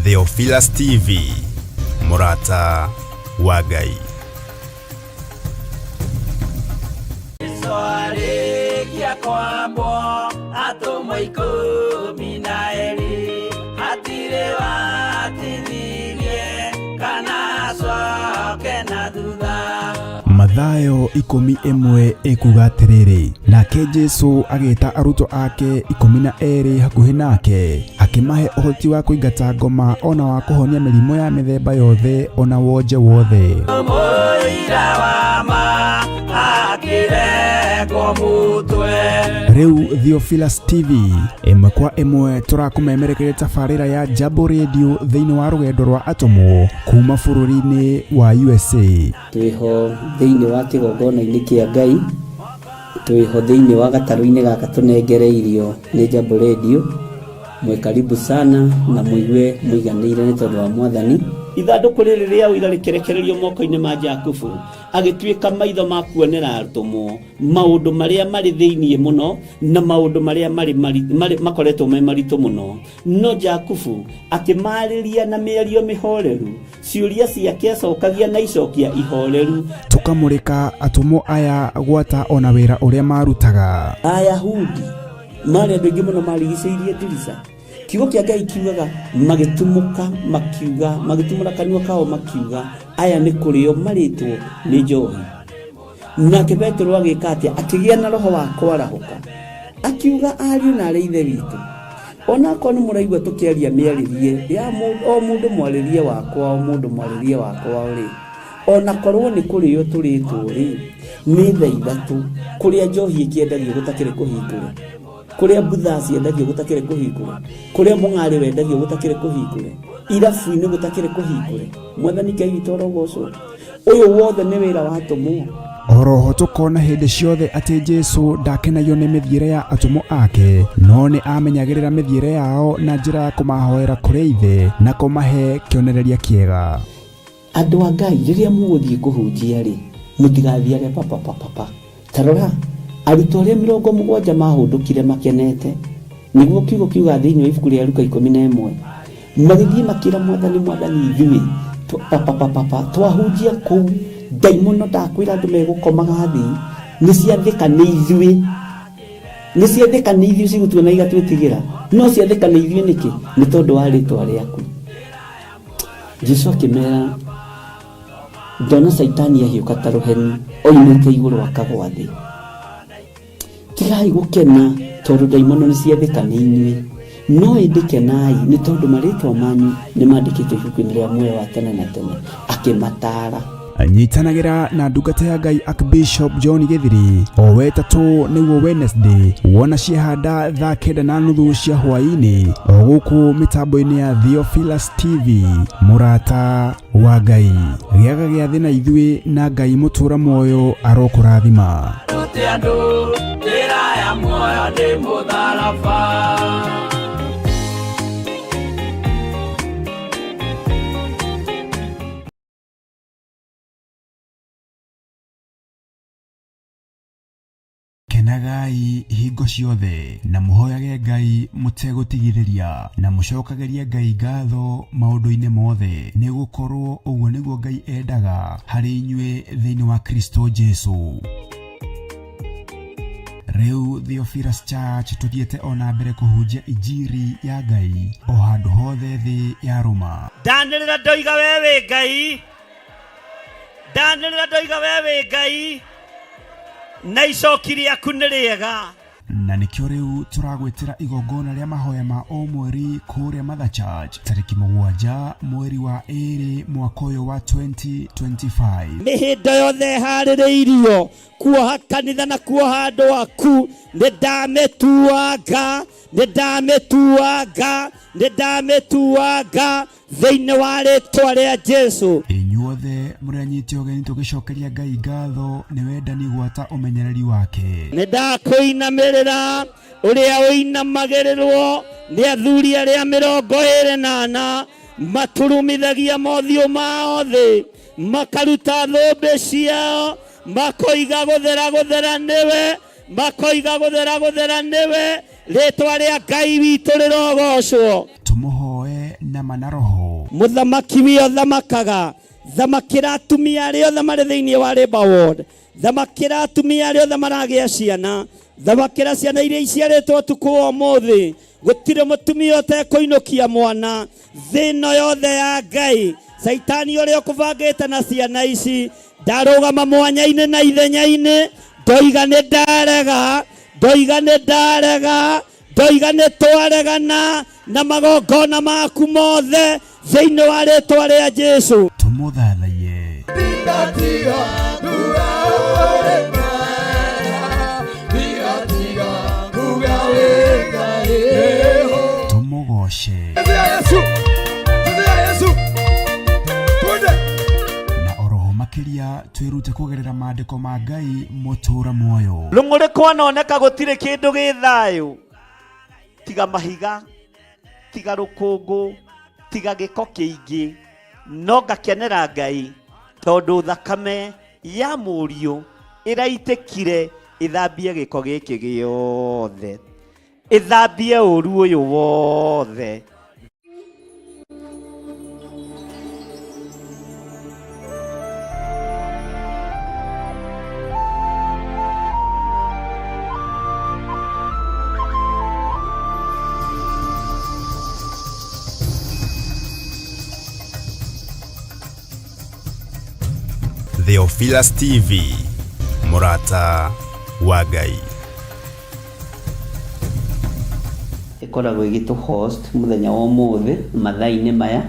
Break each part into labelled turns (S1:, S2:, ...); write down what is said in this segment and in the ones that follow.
S1: Theophilus TV, mũrata wa Ngai.
S2: Arĩkia kwambwo atũmwo 12 hatirĩ watithirie kana acoke na thutha.
S1: Mathayo 11 ĩkuga atĩrĩrĩ, nake Jesu agĩta arutwo ake 12 hakuhĩ nake, akĩmahe ũhoti wa kũingata ngoma ona wa kũhonia mĩrimũ ya mĩthemba yothe ona wonje wothe.
S2: Mũira wa ma akĩrengwo mũtwe.
S1: Rĩu Theophilus TV ĩmwe kwa ĩmwe tũrakũmemerekeria tabarĩra ya Jambo Radio thĩinĩ wa rũgendo rwa atũmwo kuma bũrũri-inĩ wa USA.
S3: Twĩho thĩinĩ wa kĩgongona-inĩ kĩa Ngai, twĩho thĩinĩ wa gatarũ-inĩ gaka tũnengereirio nĩ Jambo Radio. Mwĩ karibu sana na mũigue mũiganĩire nĩ tondũ wa Mwathani.
S4: Ithandũkũ rĩrĩ rĩa ũira rĩkĩrekererio moko-inĩ ma Jakubu, agĩtuĩka maitho ma kuonera atũmwo maũndũ marĩa marĩ thĩinĩ mũno na maũndũ marĩa marĩ makoretwo me maritũ mũno. No Jakubu akĩmaarĩria na mĩario mĩhoreru, ciũria ciake acokagia na icokia ihoreru.
S1: Tũkamũrĩka atũmwo aya gwata ona wĩra ũrĩa marutaga.
S4: Ayahudi marĩ andũ aingĩ mũno marigicĩirie ndirica. Kiugo kĩa Ngai kiugaga magĩtumũka makiuga, magĩtumũra kanua kao makiuga, aya nĩ kũrĩo marĩtwo nĩ njohi. Nake Petero agĩka atĩa? Akĩgĩa na roho wa kwarahũka, akiuga, ariũ na arĩ ithe witũ, onakorwo nĩ mũraigua tũkĩaria mĩarĩrie ya o mũndũ mwarĩrie wakwa, o mũndũ mwarĩrie wakwa rĩ, onakorwo nĩ kũrĩo tũrĩtwo rĩ, nĩ thaa ithatũ kũrĩa njohi ĩkĩendagio gũtakĩrĩ kũhingũre, kũrĩa mbutha ciendagio gũtakĩrĩ kũhingũre, kũrĩa mũng'arĩ wendagio gũtakĩrĩ kũhingũre, irabu-inĩ gũtakĩrĩ kũhingũre. Mwathani Ngai witũ arogocwo. Ũyũ wothe nĩ wĩra wa atũmwo.
S1: Oroho tũkona hĩndĩ ciothe atĩ Jesu ndakenagio nĩ mĩthiĩre ya atũmwo ake, no nĩ amenyagĩrĩra mĩthiĩre yao na njĩra ya kũmahoera kũrĩ Ithe na kũmahe kĩonereria kĩega.
S4: Andũ a Ngai, rĩrĩa mũgũthiĩ kũhunjia rĩ, mũtigathiage papapapapa. Ta rora, arutwo arĩa 70 maahũndũkire makenete, nĩguo kiugo kiugaga thĩinĩ wa ibuku rĩa Luka 11, magĩthiĩ makĩra Mwathani, Mwathani, ithuĩ papapapapa twahunjia kũu, ndaimono ndakwĩra andũ megũkomaga thĩ, nĩ ciathĩka nĩ ithuĩ, nĩ ciathĩka nĩ ithuĩ cigũtuona igatwĩtigĩra, no ciathĩka nĩ ithuĩ nĩkĩ? Nĩ tondũ wa rĩtwa rĩaku. Jesu akĩmera, ndona Caitani ahiũka ta rũheni oimĩte igũrũ akagwa thĩ. Tigai gũkena tondũ ndaimono nĩ ciathĩka nĩ inyuĩ, no ĩndĩ kenai nĩ tondũ marĩtwa manyu nĩ mandĩkĩtwo ibuku-inĩ rĩa muoyo wa tene na tene. Akĩmataara.
S1: Nyitanagĩra na ndungata ya Ngai Archbishop John Gĩthiri o wetatũ nĩguo Wednesday wona ciehanda thaa 9:30 cia hwaĩ-inĩ o gũkũ mĩtambo-inĩ ya Theophilus TV mũrata wa Ngai. Gĩaga gĩathĩ na ithuĩ na Ngai mũtũra muoyo arokũrathima.
S2: Rute andũ njĩra ya muoyo nĩ mũtharaba.
S1: Kenagai hingo ciothe na mũhoyage Ngai mũtegũtigithĩria na mũcokagĩrie Ngai ngatho maũndũ-inĩ mothe, nĩ gũkorwo ũguo nĩguo Ngai endaga harĩ inyuĩ thĩinĩ wa Kristo Jesu. Rĩu Theophilus Church tũthiĩte o na mbere kũhunjia injiri ya Ngai o handũ hothe thĩ ya rũma.
S2: Ndanĩrĩra ndoiga we wĩ Ngai, ndanĩrĩra ndoiga we wĩ Ngai, na icoki rĩaku nĩ rĩega.
S1: Na nĩkĩo rĩu tũragwĩtĩra igongona rĩa mahoya ma o mweri kũrĩa Mother Church tarĩki 7 mweri wa 2 mwaka ũyũ wa 2025.
S2: Mĩhĩndo yothe ĩharĩrĩirio kuoha kanitha na kuoha andũ aku, nĩ ndamĩtuanga, nĩ ndamĩtuanga, nĩ ndamĩtuanga thĩinĩ wa rĩtwa rĩa Jesu.
S1: Inyuothe mũrĩ anyiti ũgeni tũgĩcokeria Ngai ngatho nĩ wendani gwata ũmenyereri wake.
S2: Nĩ ndakũinamĩrĩra ũrĩa ũinamagĩrĩrwo nĩ athuri arĩa 24 maturumithagia mothiũ mao thĩ, makaruta thũmbĩ ciao, makoiga gũthera gũthera nĩwe, makoiga gũthera gũthera nĩwe. Rĩtwa rĩa Ngai witũ rĩrogocwo.
S1: Tũmũhoe na ma na roho.
S2: Mũthamaki wio thamakaga, thamakĩra atumia arĩa othe marĩ thĩinĩ wa Labour Ward, thamakĩra atumia arĩa othe maragĩa ciana, thamakĩra ciana iria iciarĩtwo ũtukũ wa ũmũthĩ. Gũtirĩ mũtumia ũtekũinũkia mwana thĩ ĩno yothe ya Ngai. Caitani ũrĩa ũkũbangĩte na ciana ici ndarũgama mwanya-inĩ na ithenya-inĩ, ndoiga nĩ ndarega, ndoiga nĩ ndarega, ndoiga nĩ twaregana na magongona maku mothe thĩinĩ wa rĩtwa rĩa Jesu.
S1: Tũmũthathaiye. Tũmũgoce. Na oroho makĩria twĩrute kũgerera maandĩko ma Ngai mũtũra muoyo.
S2: Rũng'ũrĩ kwanoneka gũtirĩ kĩndũ gĩ thayũ tiga mahiga, tiga rũkũngũ, tiga gĩko kĩingĩ, no ngakenera Ngai tondũ thakame ya mũriũ ĩraitĩkire ĩthambie gĩko gĩkĩ gĩothe, ĩthambie ũru ũyũ wothe.
S1: Theophilus TV, mũrata wa Ngai.
S3: Ĩkoragwo ĩgĩtũ host mũthenya wa ũmũthĩ mathaa-inĩ maya,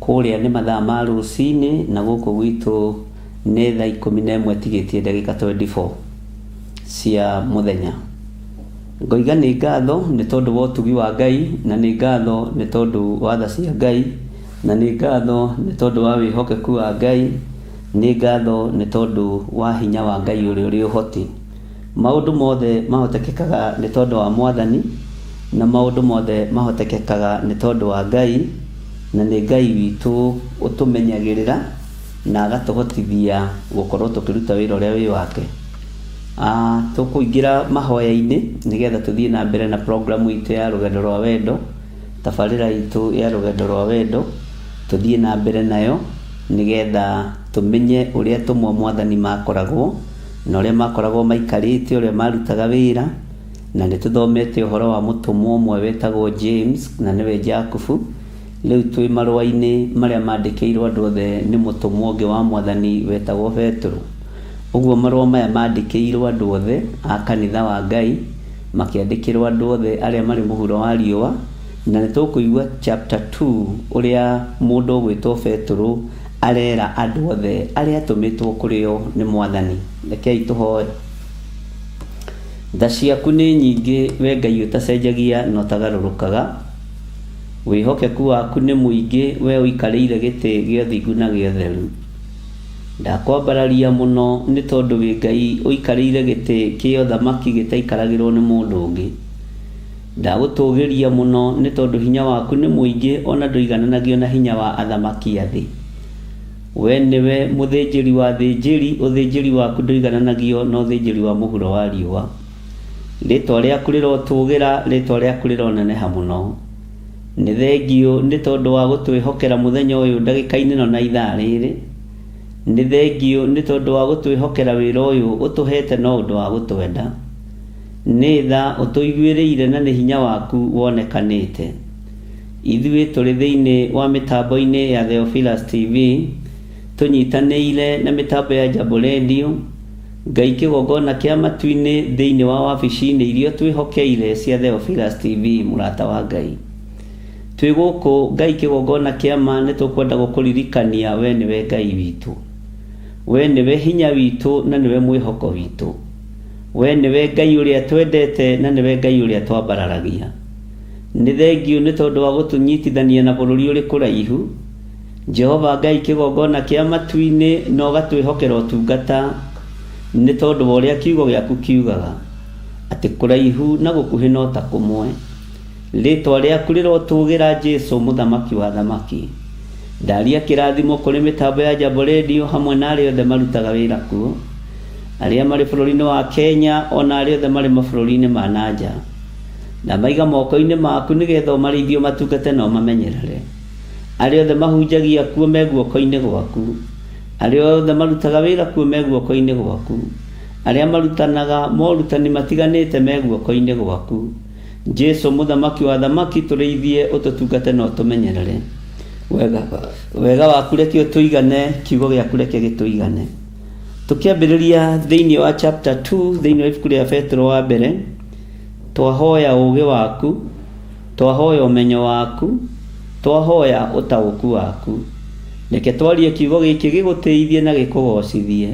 S3: kũrĩa nĩ mathaa ma rũcinĩ na gũkũ gwitũ nĩ thaa 11 tigĩtie ndagĩka 24 cia mũthenya. Ngoiga nĩ ngatho nĩ tondũ wa ũtugi wa Ngai, na nĩ ngatho nĩ tondũ wa tha cia Ngai, na nĩ ngatho nĩ tondũ wa wĩhokeku wa Ngai, nĩ ngatho nĩ tondũ wa hinya wa Ngai ũrĩa ũrĩ ũhoti. Maũndũ mothe mahotekekaga nĩ tondũ wa Mwathani, na maũndũ mothe mahotekekaga nĩ tondũ wa Ngai, na nĩ Ngai witũ ũtũmenyagĩrĩra na agatũhotithia gũkorwo tũkĩruta wĩra ũrĩa wĩ wake. Tũkũingĩra mahoya-inĩ nĩgetha tũthiĩ na mbere na programu itũ ya rũgendo rwa wendo, tabarĩra itũ ya rũgendo rwa wendo, tũthiĩ na mbere nayo nĩgetha tũmenye ũrĩa atũmwo Mwathani makoragwo na ũrĩa makoragwo maikarĩte, ũrĩa marutaga wĩra, na nĩ tũthomete ũhoro wa mũtũmwo ũmwe wetagwo James na nĩwe Jakubu. Rĩu twĩ marũa-inĩ marĩa mandĩkĩirwo andũ othe nĩ mũtũmwo ũngĩ wa Mwathani wetagwo Petero. Ũguo marũa maya mandĩkĩirwo andũ othe a kanitha wa Ngai, makĩandĩkĩrwo andũ othe arĩa marĩ mũhuro wa riũa, na nĩ tũkũigua chapter 2 ũrĩa mũndũ ũgwĩtwo Petero arera andũ othe arĩa atũmĩtwo kũrĩ o nĩ Mwathani. Rekei tũhoe. Tha ciaku nĩ nyingĩ we Ngai ũtacenjagia na ũtagarũrũkaga. Wĩhokeku waku nĩ mũingĩ we ũikarĩire gĩtĩ gĩa ũthingu na gĩa ũtheru. Ndakwambararia mũno nĩ tondũ wĩ Ngai ũikarĩire gĩtĩ kĩa ũthamaki gĩtaikaragĩrwo nĩ mũndũ ũngĩ. Ndagũtũgĩria mũno nĩ tondũ hinya waku nĩ mũingĩ ona ndũigananagio na hinya wa athamaki a thĩ. We nĩwe mũthĩnjĩri wa thĩnjĩri, ũthĩnjĩri waku ndũigananagio na ũthĩnjĩri wa mũhuro wa riũa. Rĩtwa rĩaku rĩrotũgĩra, rĩtwa rĩaku rĩroneneha mũno. Nĩ thengiũ nĩ tondũ wa gũtwĩhokera mũthenya ũyũ ndagĩka-inĩ ĩno na ithaa rĩrĩ. Nĩ thengiũ nĩ tondũ wa gũtwĩhokera wĩra ũyũ ũtũhete no ũndũ wa gũtwenda. Nĩ tha ũtũiguĩrĩire na nĩ hinya waku wonekanĩte. Ithuĩ tũrĩ thĩinĩ wa mĩtambo-inĩ ya Theophilus TV, tũnyitanĩire na mĩtambo ya Jambo Radio, Ngai kĩgongona kĩa matu-inĩ thĩinĩ wa wabici-inĩ iria twĩhokeire cia Theophilus TV, mũrata wa Ngai. Twĩ gũkũ Ngai kĩgongona kĩa ma nĩ tũkwenda gũkũririkania we nĩwe Ngai witũ. We nĩwe hinya witũ na nĩwe mwĩhoko witũ. We nĩwe Ngai ũrĩa twendete na nĩwe Ngai ũrĩa twambararagia. Nĩ thengiũ nĩ tondũ wa gũtũnyitithania na bũrũri ũrĩ kũraihu. Jehova Ngai kĩgongona kĩa matu-inĩ na ũgatwĩhokera ũtungata nĩ tondũ wa ũrĩa kiugo gĩaku kiugaga atĩ kũraihu na gũkuhĩ no ta kũmwe. Rĩtwa rĩaku rĩrotũgĩra Jesu mũthamaki wa thamaki. Ndaria kĩrathimo kũrĩ mĩtambo ya Jambo Radio hamwe na arĩa othe marutaga wĩra kuo, arĩa marĩ bũrũri-inĩ wa Kenya ona arĩa othe marĩ mabũrũri-inĩ ma na nja. Ndamaiga moko-inĩ maku nĩgetha ũmarĩithie, ũmatungate na ũmamenyerere. Arĩa othe mahunjagia kuo me guoko-inĩ gwaku. Arĩa othe marutaga wĩra kuo me guoko-inĩ gwaku. Arĩa marutanaga morutani matiganĩte me guoko-inĩ gwaku. Jesu mũthamaki wa athamaki, tũrĩithie, ũtũtungate na ũtũmenyerere. Wega, wega waku reke ũtũigane, kiugo gĩaku reke gĩtũigane. Tũkĩambĩrĩria thĩinĩ wa chapter 2 thĩinĩ wa ibuku rĩa Petero wa mbere, twahoya ũũgĩ waku, twahoya ũmenyo waku, twahoya ũtaũku waku. Reke twarie kiugo gĩkĩ gĩgũtĩithie na gĩkũgocithie.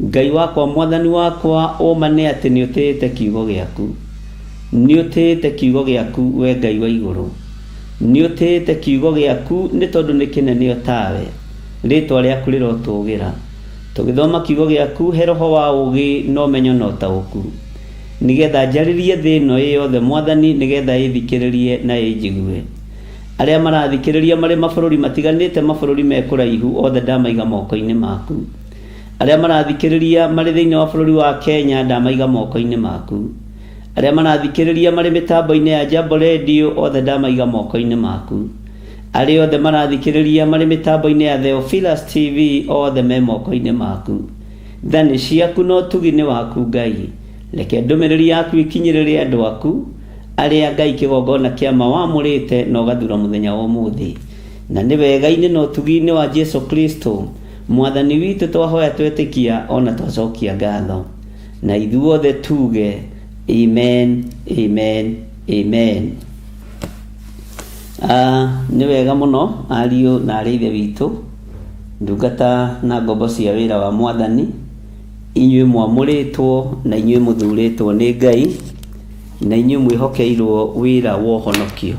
S3: Ngai wakwa, Mwathani wakwa, ũma nĩ atĩ nĩ ũtĩĩte kiugo gĩaku. Nĩ ũtĩĩte kiugo gĩaku, we Ngai wa igũrũ. Nĩ ũtĩĩte kiugo gĩaku nĩ tondũ nĩ kĩnene o tawe. Rĩĩtwa rĩaku rĩrotũũgĩra. Tũgĩthoma kiugo gĩaku, he roho wa ũũgĩ na ũmenyo na ũtaũku. Nĩgetha njarĩrie thĩ ĩno ĩ yothe, Mwathani, nĩgetha ĩthikĩrĩrie na ĩnjigue. Arĩa marathikĩrĩria marĩ mabũrũri matiganĩte, mabũrũri me kũraihu, othe ndamaiga moko-inĩ maku. Arĩa marathikĩrĩria marĩ thĩinĩ wa bũrũri wa Kenya, ndamaiga moko-inĩ maku. Arĩa marathikĩrĩria marĩ mĩtambo-inĩ ya Jambo Radio, othe ndamaiga moko-inĩ maku. Arĩa othe marathikĩrĩria marĩ mĩtambo-inĩ ya Theophilus TV, othe me moko-inĩ maku. Tha nĩ ciaku na ũtugi nĩ waku Ngai. Reke ndũmĩrĩri yaku ĩkinyĩrĩre andũ aku, arĩa Ngai kĩgongona kĩa ma wamũrĩte na ũgathura mũthenya wa ũmũthĩ. Na nĩ wega-inĩ na ũtugi-inĩ wa Jesu Kristo, Mwathani witũ, twahoya twetĩkia ona twacokia ngatho. Na ithuothe tuge amen, amen, amen. Nĩ wega mũno ariũ na arĩ ithe witũ, ndungata na ngombo cia wĩra wa Mwathani, inyuĩ mwamũrĩtwo na inyuĩ mũthurĩtwo nĩ Ngai, na inyuĩ mwĩhokeirwo wĩra wa ũhonokio.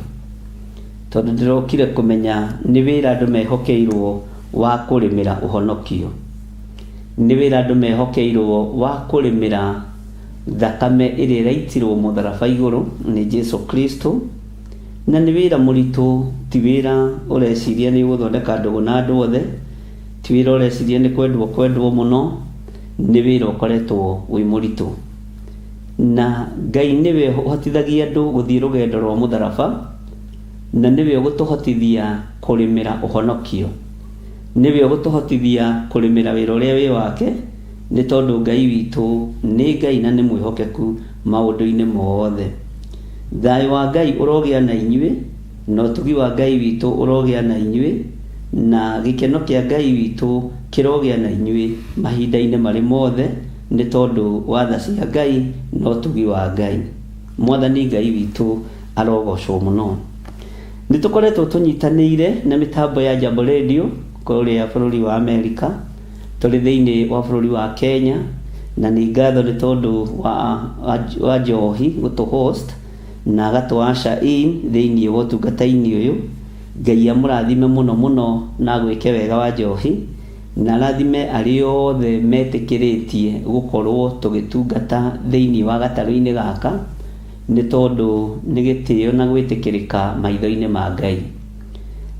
S3: Tondũ ndĩrokire kũmenya nĩ wĩra andũ mehokeirwo wa kũrĩmĩra ũhonokio. Nĩ wĩra andũ mehokeirwo wa kũrĩmĩra thakame ĩrĩa ĩraitirwo mũtharaba igũrũ nĩ Jesu Kristo. Na nĩ wĩra mũritũ, ti wĩra ũreciria nĩ ũgũthondeka ndũgũ na andũ othe, ti wĩra ũreciria nĩ kwendwo kwendwo mũno, nĩ wĩra ũkoretwo wĩ mũritũ. Na Ngai nĩwe ũhotithagia andũ gũthiĩ rũgendo rwa mũtharaba, na nĩwe ũgũtũhotithia kũrĩmĩra ũhonokio. Nĩwe ũgũtũhotithia kũrĩmĩra wĩra ũrĩa wĩ wake, nĩ tondũ Ngai witũ nĩ Ngai na nĩ mwĩhokeku maũndũ-inĩ mothe. Thayũ wa Ngai ũrogĩa na inyuĩ, na ũtugi wa Ngai witũ ũrogĩa na inyuĩ, na gĩkeno kĩa Ngai witũ kĩrogĩa na inyuĩ mahinda-inĩ marĩ mothe, nĩ tondũ wa tha cia Ngai na ũtugi wa Ngai. Mwathani Ngai witũ arogocwo mũno. Nĩ tũkoretwo tũnyitanĩire na mĩtambo ya Jambo Radio kũrĩa bũrũri wa Amerika, tũrĩ thĩinĩ wa bũrũri wa Kenya, na nĩ ngatho nĩ tondũ wa Njohi gũtũ host na agatũ usher in thĩinĩ wa ũtungata-inĩ ũyũ. Ngai amũrathime mũno mũno na agwĩke wega wa Njohi, na arathime arĩa othe metĩkĩrĩtie gũkorwo tũgĩtungata thĩinĩ wa gatarũ-inĩ gaka, nĩ tondũ nĩ gĩtĩo na gwĩtĩkĩrĩka maitho-inĩ ma Ngai.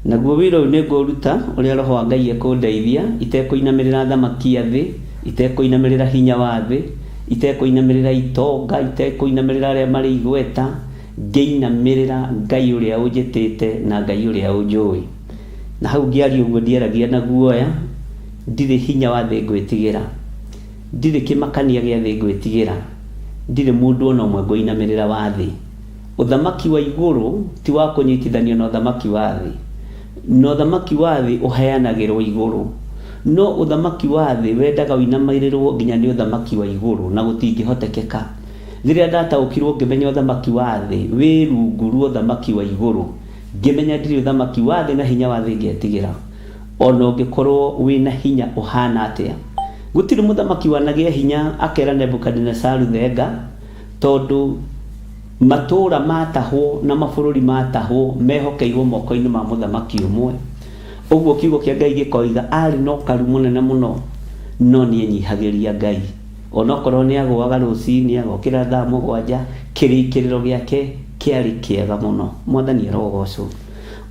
S3: Naguo wĩra ũyũ nĩ ngũũruta ũrĩa Roho wa Ngai ekũndeithia, itekũinamĩrĩra thamaki a thĩ, itekũinamĩrĩra hinya wa thĩ, itekũinamĩrĩra itonga, itekũinamĩrĩra arĩa marĩ igweta, ngĩinamĩrĩra Ngai ũrĩa ũnjĩtĩte na Ngai ũrĩa ũnjũĩ. Na hau ngĩaria ũguo ndiaragia na guoya, ndirĩ hinya wa thĩ ngwĩtigĩra, ndirĩ kĩmakania gĩa thĩ ngwĩtigĩra, ndirĩ mũndũ ona ũmwe ngũinamĩrĩra wa thĩ. Ũthamaki wa igũrũ ti wa kũnyitithanio na ũthamaki wa thĩ. Na ũthamaki wa thĩ ũheanagĩrwo igũrũ. No ũthamaki wa thĩ wendaga ũinamĩrĩrwo nginya nĩ ũthamaki wa igũrũ, na gũtingĩhotekeka. Rĩrĩa ndataũkirwo ngĩmenya ũthamaki wa thĩ wĩ rungu rwa ũthamaki wa igũrũ, ngĩmenya ndirĩ ũthamaki wa thĩ na hinya wa thĩ ngetigĩra, ona ũngĩkorwo wĩna hinya ũhana atĩa. Gũtirĩ mũthamaki wanagĩa hinya akera Nebukadinesaru thenga, tondũ matũũra matahwo na mabũrũri matahwo mehokeirwo moko-inĩ ma mũthamaki ũmwe. Ũguo kiugo kĩa Ngai gĩkoiga arĩ na ũkaru mũnene mũno, no nĩ enyihagĩria Ngai. Onokorwo nĩ agũaga rũcinĩ agokĩra thaa 7, kĩrĩkĩrĩro gĩake kĩarĩ kĩega mũno. Mwathani arogocwo.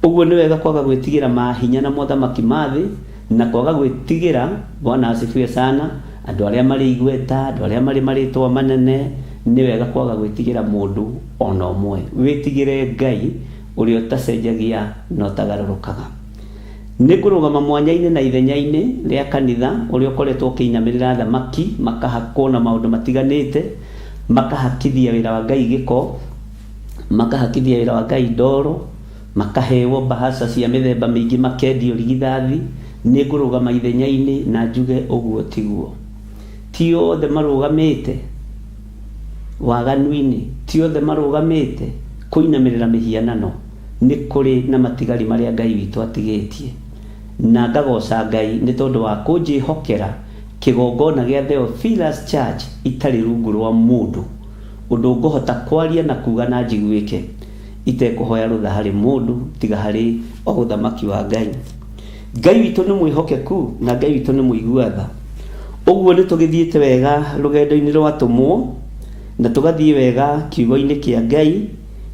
S3: Ũguo nĩ wega kwaga gwĩtigĩra mahinya na mothamaki ma thĩ, na kwaga gwĩtigĩra, Bwana asifiwe sana, andũ arĩa marĩ igweta, andũ arĩa marĩ marĩtwa manene,
S4: Nĩ wega kwaga gwĩtigĩra mũndũ ona ũmwe. Wĩtigĩre Ngai ũrĩa ũtacenjagia na ũtagarũrũkaga. Nĩ ngũrũgama mwanya-inĩ na ithenya-inĩ rĩa kanitha ũrĩa ũkoretwo ũkĩinamĩrĩra athamaki, makahakwo na maũndũ matiganĩte, makahakithia wĩra wa Ngai gĩko, makahakithia wĩra wa Ngai ndoro, makaheo mbahaca cia mĩthemba mĩingĩ, makendio rigithathi. Nĩ ngũrũgama ithenya-inĩ na njuge ũguo tiguo. Ti othe marũgamĩte waganu-inĩ, ti othe marũgamĩte kũinamĩrĩra mĩhianano. Nĩ kũrĩ na matigari marĩa Ngai witũ atigĩtie. Na ngagooca Ngai nĩ tondũ wa kũnjĩhokera kĩgongona gĩa Theophilus Church itarĩ rungu rwa mũndũ, ũndũ ngũhota kwaria na kuuga na njiguĩke, itekũhoya rũtha harĩ mũndũ tiga harĩ o ũthamaki wa Ngai. Ngai witũ nĩ mwĩhokeku na Ngai witũ nĩ mũigua tha. Ũguo nĩ tũgĩthiĩte wega rũgendo-inĩ rwa atũmwo na tũgathiĩ wega kiugo-inĩ kĩa Ngai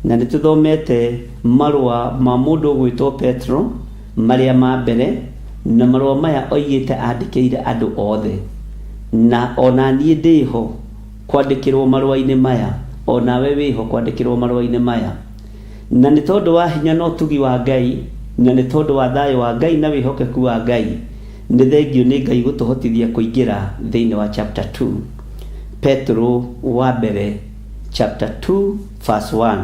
S4: na nĩ tũthomete marũa ma mũndũ ũgwĩtwo Petro marĩa ma mbere na marũa maya oigĩte andĩkĩire andũ othe. Na ona niĩ ndĩho kwandĩkĩrwo marũa-inĩ maya, o nawe wĩho kwandĩkĩrwo marũa-inĩ maya. Na nĩ tondũ wa hinya na ũtugi wa Ngai, na nĩ tondũ wa thayũ wa Ngai na wĩhokeku wa Ngai, nĩ thengio nĩ Ngai gũtũhotithia kũingĩra thĩinĩ wa chapter 2. Petero wa mbere chapter 2 verse 1.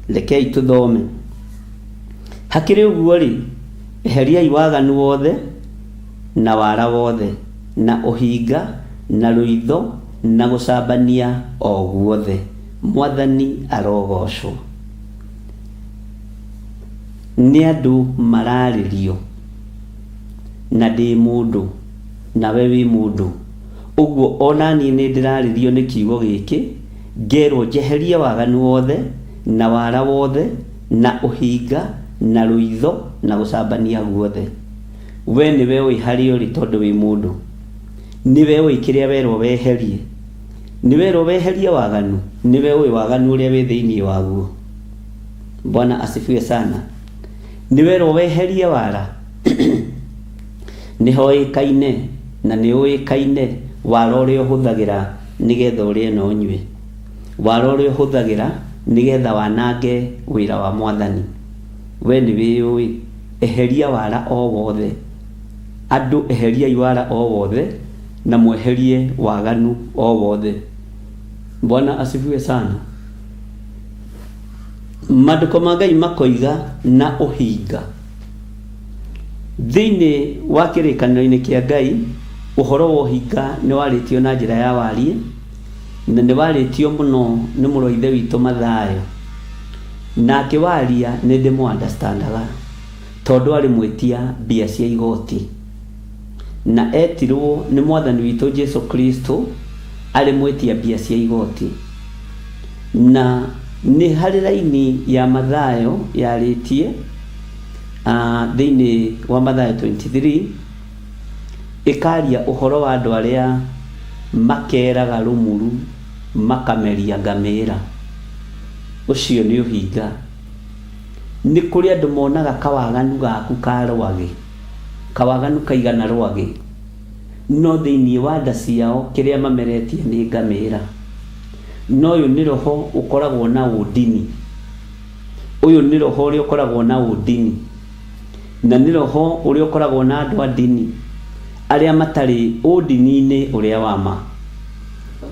S4: Rekei tũthome. Hakĩrĩ ũguo-rĩ, eheriai waganu wothe na wara wothe, na ũhinga, na rũitho, na gũcambania o guothe. Mwathani arogoocwo. Nĩ andũ mararĩrio, na ndĩ mũndũ, nawe wĩ mũndũ. Ũguo o na niĩ nĩ ndĩrarĩrio nĩ kiugo gĩkĩ, ngerwo njeherie waganu wothe, na wara wothe, na ũhinga, na rũitho, na gũcambania guothe. We nĩwe ũĩ harĩa ũrĩ tondũ wĩ mũndũ. Nĩwe ũĩ kĩrĩa werwo weherie. Nĩwerwo weherie waganu, nĩwe ũĩ waganu ũrĩa wĩ thĩinĩ waguo. Bwana asifiwe sana. Nĩwerwo weherie wara, nĩhoĩkaine na nĩũĩkaine wara ũrĩa ũhũthagĩra nĩgetha ũrĩe na ũnyue. Wara ũrĩa ũhũthagĩra nĩgetha wanange wĩra wa Mwathani. We nĩwĩyũĩ. Eheria wara o wothe. Andũ eheriai wara o wothe na mweherie waganu o wothe. Bwana asifiwe sana. Maandĩko ma Ngai makoiga na ũhinga. Thĩinĩ wa kĩrĩkanĩro-inĩ kĩa Ngai, ũhoro wa ũhinga nĩ warĩtio na njĩra ya wariĩ, na nĩ warĩtio mũno nĩ mũrũ wa Ithe witũ Mathayo. Na akĩwaria nĩ ndĩmũ understandaga tondũ arĩ mwĩtia mbia cia igoti. Na etirwo nĩ Mwathani witũ Jesu Kristo arĩ mwĩtia mbia cia igoti. Na nĩ harĩ raini ya Mathayo yarĩtie thĩinĩ wa Mathayo 23 ĩkaria ũhoro wa andũ arĩa makeraga rũmuru makameria ngamĩra. Ũcio nĩ ũhinga. Nĩ kũrĩ andũ monaga kawaganu gaku ka rwagĩ, kawaganu kaigana rwagĩ, no thĩinĩ wa nda ciao kĩrĩa mameretie nĩ ngamĩra. Na ũyũ nĩ roho ũkoragwo na ũndini. Ũyũ nĩ roho ũrĩa ũkoragwo na ũndini. Na nĩ roho ũrĩa ũkoragwo na andũ a ndini arĩa matarĩ ũndini-inĩ ũrĩa wa ma.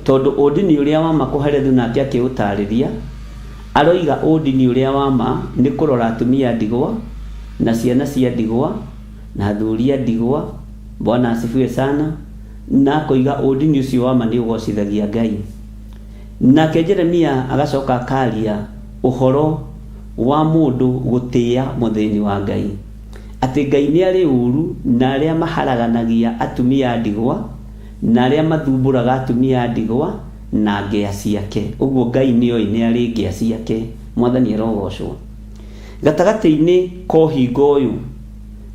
S4: Tondũ ũndini ũrĩa wa ma Kohelethu nake akĩũtarĩria, aroiga ũndini ũrĩa wa ma nĩ kũrora atumia a ndigwa, na ciana cia ndigwa, na athuri a ndigwa, Bwana asifiwe sana, na akoiga ũndini ũcio wa ma nĩ ũgocithagia Ngai. Nake Jeremia agacoka akaria ũhoro wa mũndũ gũtĩa mũthĩni wa Ngai, atĩ Ngai nĩ arĩ ũru na arĩa maharaganagia atumia a ndigwa, na arĩa mathumbũraga atumia a ndigwa na ngĩa ciake. Ũguo Ngai nĩoĩ nĩ arĩ ngĩa ciake. Mwathani arogocwo. Gatagatĩ-inĩ ka ũhinga ũyũ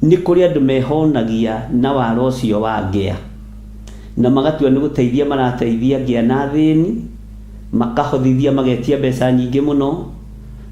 S4: nĩ kũrĩ andũ mehonagia na wara ũcio wa ngĩa, na magatua nĩ gũteithia marateithia ngĩa na athĩni, makahothithia magetia mbeca nyingĩ mũno.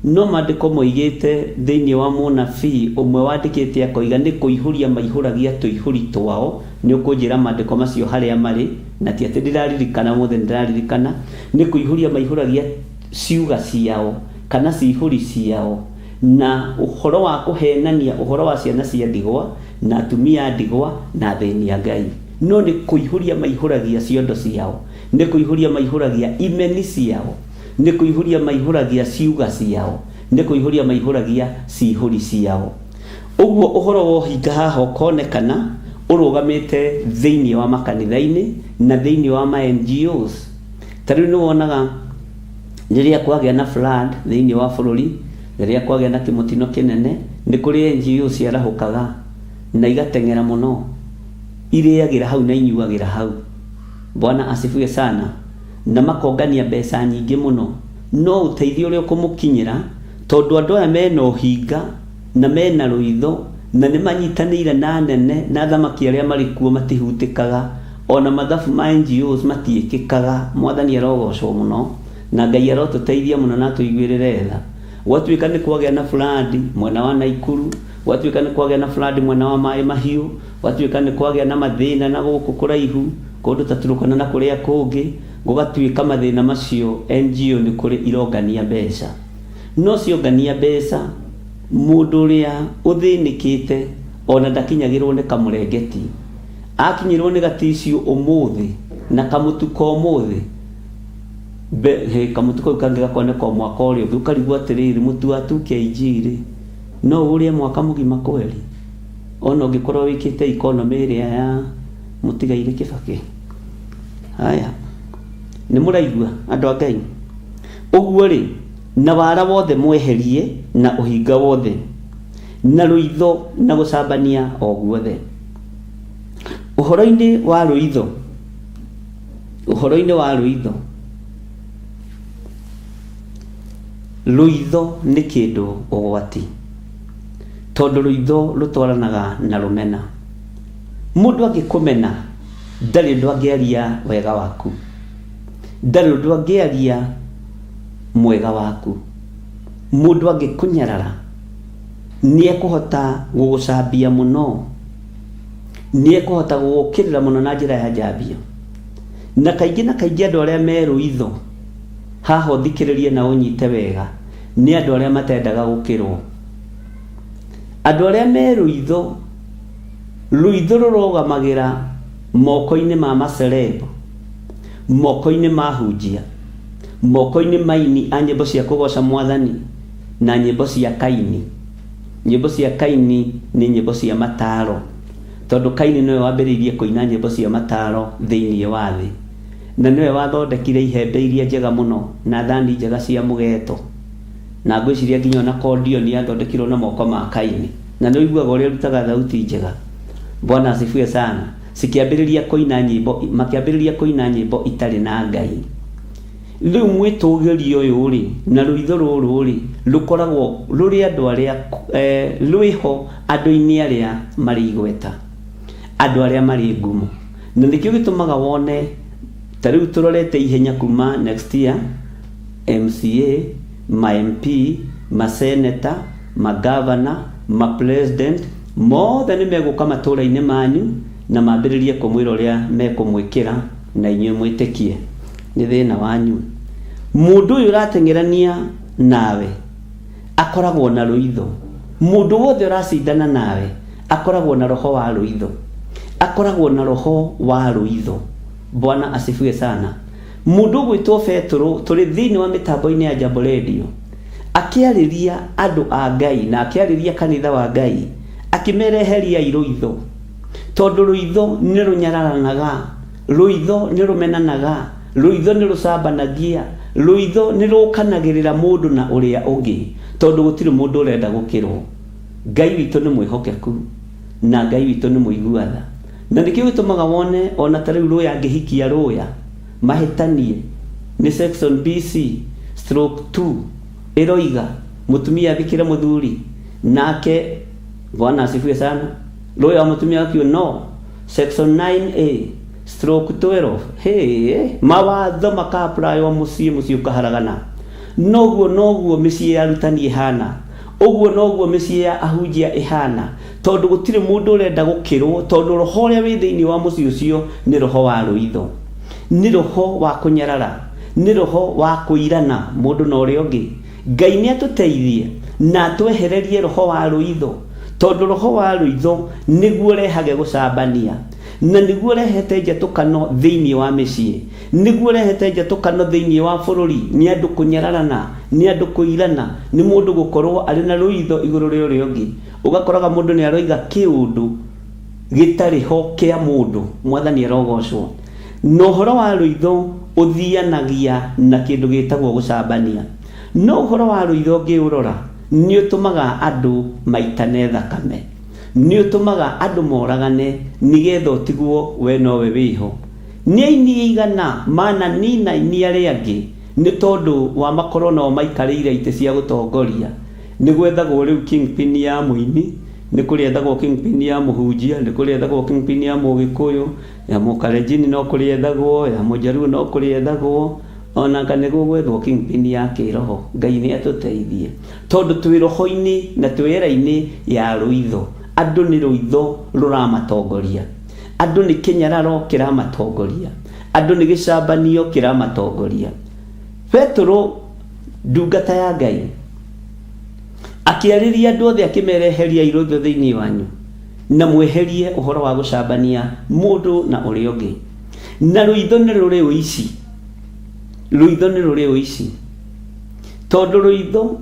S4: No maandĩko moigĩte thĩinĩ wa mũnabii ũmwe wandĩkĩte akoiga nĩ kũihũria maihũragia tũihũri twao. Nĩ ũkũnjĩra maandĩko macio harĩa marĩ, na ti atĩ ndĩraririkana mothe, nĩ ndĩraririkana. Nĩ kũihũria maihũragia ciuga ciao kana cihũri ciao na ũhoro wa kũhenania, ũhoro wa ciana cia ndigwa na atumia a ndigwa na athĩni a Ngai. No nĩ kũihũria maihũragia ciondo ciao, nĩ kũihũria maihũragia imeni ciao, nĩ kũihũria maihũragia ciuga ciao, nĩ kũihũria maihũragia cihũri ciao. Ũguo ũhoro wa ũhinga haha ũkonekana ũrũgamĩte thĩinĩ wa makanitha-inĩ na thĩinĩ wa ma NGOs. Ta rĩu nĩ wonaga rĩrĩa kwagĩa na flood thĩinĩ wa bũrũri, rĩrĩa kwagĩa na kĩmũtino kĩnene, nĩ kũrĩ NGO ciarahũkaga na igateng'era mũno, irĩagĩra hau na inyuagĩra hau. Bwana asifiwe sana. Na makongania mbeca nyingĩ mũno. No ũteithio ũrĩa ũkũmũkinyĩra, tondũ andũ aya mena ũhinga na mena rũitho na nĩ manyitanĩire na anene na athamaki arĩa marĩ kuo matihutĩkaga, ona mathabu ma NGOs matiĩkĩkaga. Mwathani arogocwo mũno na Ngai arotũteithia mũno na atũiguĩrĩre tha. Gwatuĩka nĩ kwagĩa na flood mwena wa Naikuru, gwatuĩka nĩ kwagĩa na flood mwena wa Maĩ Mahiũ, gwatuĩka nĩ kwagĩa na mathĩna na gũkũ kũraihu, kũndũ ta Turukana na kũrĩa kũngĩ, gũgatuĩka mathĩna macio NGO nĩ kũrĩ irongania mbeca. No ciongania mbeca, mũndũ ũrĩa ũthĩnĩkĩte ona ndakinyagĩrwo nĩ kamũrengeti. Akinyĩrwo nĩ gaticiũ ũmũthĩ na kamũtu ka ũmũthĩ, kamũtu kau kangĩ gakoneka o mwaka ũrĩa ũngĩ, ũkarigwo atĩrĩrĩ, mũtu wa 2 kg rĩ, no ũrĩe mwaka mũgima kweri? Ona ũngĩkorwo wĩkĩte economy ĩrĩa ya mũtigairĩ Kĩbakĩ. Haya, nĩ mũraigua andũ a Ngai? Ũguo rĩ, na wara wothe mweherie na ũhinga wothe, na rũitho na gũcambania o guothe. Ũhoro-inĩ wa rũitho, ũhoro-inĩ wa rũitho, rũitho nĩ kĩndũ ũgwati, tondũ rũitho rũtwaranaga na rũmena. Mũndũ angĩkũmena, ndarĩ ũndũ angĩaria wega waku, ndarĩ ũndũ angĩaria mwega waku. Mũndũ angĩkũnyarara, nĩ ekũhota gũgũcambia mũno, nĩ ekũhota gũgũkĩrĩra mũno na njĩra ya njambio. Na kaingĩ na kaingĩ andũ arĩa me rũitho, haha ũthikĩrĩrie na ũnyite wega, nĩ andũ arĩa matendaga gũkĩrwo. Andũ arĩa me rũitho, rũitho rũrũgamagĩra moko-inĩ ma maceleb, moko-inĩ ma ahunjia, moko-inĩ ma aini a nyĩmbo cia kũgoca Mwathani na nyĩmbo cia Kaini. Nyĩmbo cia Kaini nĩ nyĩmbo cia mataro, tondũ Kaini nĩwe wambĩrĩirie kũina nyĩmbo cia mataro thĩinĩ wa thĩ, na nĩwe wathondekire ihembe iria njega mũno na thani njega cia mũgeto. Na ngwĩciria nginya ona kondioni yathondekirwo na moko ma Kaini. Na nĩ ũiguaga ũrĩa ĩrutaga thauti njega. Bwana asifiwe sana. Cikĩambĩrĩria kũina nyĩmbo, makĩambĩrĩria kũina nyĩmbo itarĩ na Ngai. Rĩu mwĩtũgĩrio ũyũ rĩ, na rũitho rũrũ rĩ, rũkoragwo rũrĩ andũ arĩa, rwĩho andũ-inĩ arĩa marĩ igweta, andũ arĩa marĩ ngumo. Na nĩkĩo gĩtũmaga wone, ta rĩu tũrorete ihenya kuma next year, MCA, ma MP, ma senator, ma governor, ma president, mothe nĩ megũka matũũra-inĩ manyu na mambĩrĩrie kũmwĩra ũrĩa mekũmwĩkĩra na inyuĩ mwĩtĩkie. Nĩ thĩna wanyu. Mũndũ ũyũ ũrateng'erania nawe akoragwo na rũitho. Mũndũ wothe ũracindana nawe akoragwo na roho wa rũitho. Akoragwo na roho wa rũitho. Bwana asifiwe sana. Mũndũ ũgwĩtwo Betũrũ tũrĩ thĩinĩ wa mĩtambo-inĩ ya Jambo Radio akĩarĩria andũ a Ngai na akĩarĩria kanitha wa Ngai akĩmera eheriai rũitho, tondũ rũitho nĩ rũnyararanaga, rũitho nĩ rũmenanaga, rũitho nĩ rũcambanagia, rũitho nĩ rũkanagĩrĩra mũndũ na ũrĩa ũngĩ, tondũ gũtirĩ mũndũ ũrenda gũkĩrwo. Ngai witũ nĩ mwĩhokeku na Ngai witũ nĩ mũigua tha. Na nĩkĩo gĩtũmaga wone ona ta rĩu Rũya angĩhikia Rũya mahĩtanie nĩ section BC stroke 2 ĩroiga mũtumia athikĩre mũthuri nake. Bwana asifiwe sana. Rũya wa mũtumia akiuga no section 9A stroke 12. Hey, mawatho maka-apply-wo mũciĩ, mũciĩ ũkaharagana. Noguo noguo mĩciĩ ya arutani ĩhana, ũguo noguo mĩciĩ ya ahunjia ĩhana, tondũ gũtirĩ mũndũ ũrenda gũkĩrwo, tondũ roho ũrĩa wĩ thĩinĩ wa mũciĩ ũcio nĩ roho wa rũitho, nĩ roho wa kũnyarara, nĩ roho wa kũirana mũndũ na ũrĩa ũngĩ. Ngai nĩ atũteithie na atwehererie roho wa rũitho, tondũ roho wa rũitho nĩguo ũrehage gũcambania, na nĩguo ũrehete njatũkano thĩinĩ wa mĩciĩ, nĩguo ũrehete njatũkano thĩinĩ wa bũrũri, nĩ andũ kũnyararana, nĩ andũ kũirana, nĩ mũndũ gũkorwo arĩ na rũitho igũrũ rĩa ũrĩa ũngĩ. Ũgakoraga mũndũ nĩ aroiga kĩũndũ gĩtarĩ ho kĩa mũndũ. Mwathani arogocwo. Na ũhoro wa rũitho ũthianagia na kĩndũ gĩtagwo gũcambania. No ũhoro wa rũitho ũngĩũrora, nĩ ũtũmaga andũ maitane thakame. Nĩ ũtũmaga andũ moragane nĩgetha ũtigwo we nowe wĩho. Nĩ aini aigana mananina aini arĩa angĩ nĩ tondũ wa makorwo nao maikarĩire itĩ cia gũtongoria. Nĩ gwethagwo rĩu kingpin ya mũini, nĩ kũrĩethagwo kingpin ya mũhunjia, nĩ kũrĩethagwo kingpin ya mũgĩkũyũ, ya mũkalenjini no kũrĩethagwo, ya mũjaruo no kũrĩethagwo, ona anga nĩ gũgwethwo kingpin ya kĩroho. Ngai nĩ atũteithie tondũ twĩ roho-inĩ na twĩ era-inĩ ya rũitho. Andũ nĩ rũitho rũramatongoria, andũ nĩ kĩnyararo kĩramatongoria, andũ nĩ gĩcambanio kĩramatongoria. Petũrũ ndungata ya Ngai akĩarĩria andũ othe akĩmera, eheriai rũitho thĩinĩ wanyu na mweherie ũhoro wa gũcambania mũndũ na ũrĩa ũngĩ. Na rũitho nĩ rũrĩ ũici, rũitho nĩ rũrĩ ũici, tondũ rũitho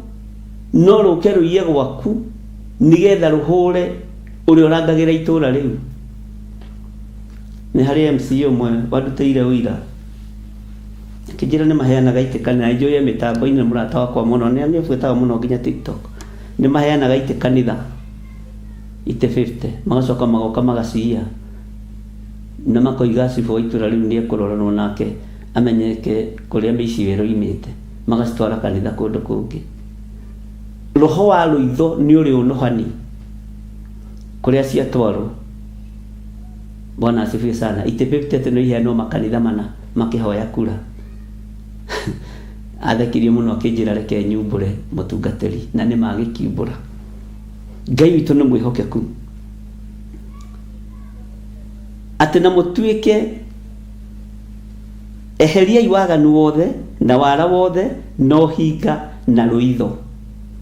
S4: no rũke rũiye gwaku nĩgetha rũhũre ũrĩa ũrangagĩra itũra rĩu. Nĩ harĩ MC ũmwe wandutĩire ũira akĩnjĩra nĩ maheanaga itĩ kanitha, na njũĩ e mĩtambo-inĩ, nĩ mũrata wakwa mũno, nĩ anĩbuĩtaga mũno nginya TikTok. Nĩ maheanaga itĩ kanitha, itĩ 50, magacoka magoka magaciiya na makoiga cibũ wa itũra rĩu nĩ ekũroranwo nake amenyeke kũrĩa mĩici ĩyo ĩroimĩte, magacitwara kanitha kũndũ kũngĩ. Roho wa rũitho nĩ ũrĩ ũnũhani kũrĩa ciatwarwo. Bwana asifiwe sana. Itĩ 50 atĩ no iheanwo makanitha mana makĩhoya kura. Athekirie mũno akĩnjĩra reke nyumbũre mũtungatĩri, na nĩ magĩkiumbũra. Ngai witũ nĩ mwĩhokeku atĩ na mũtuĩke eheriai waganu wothe na wara wothe na ũhinga na rũitho.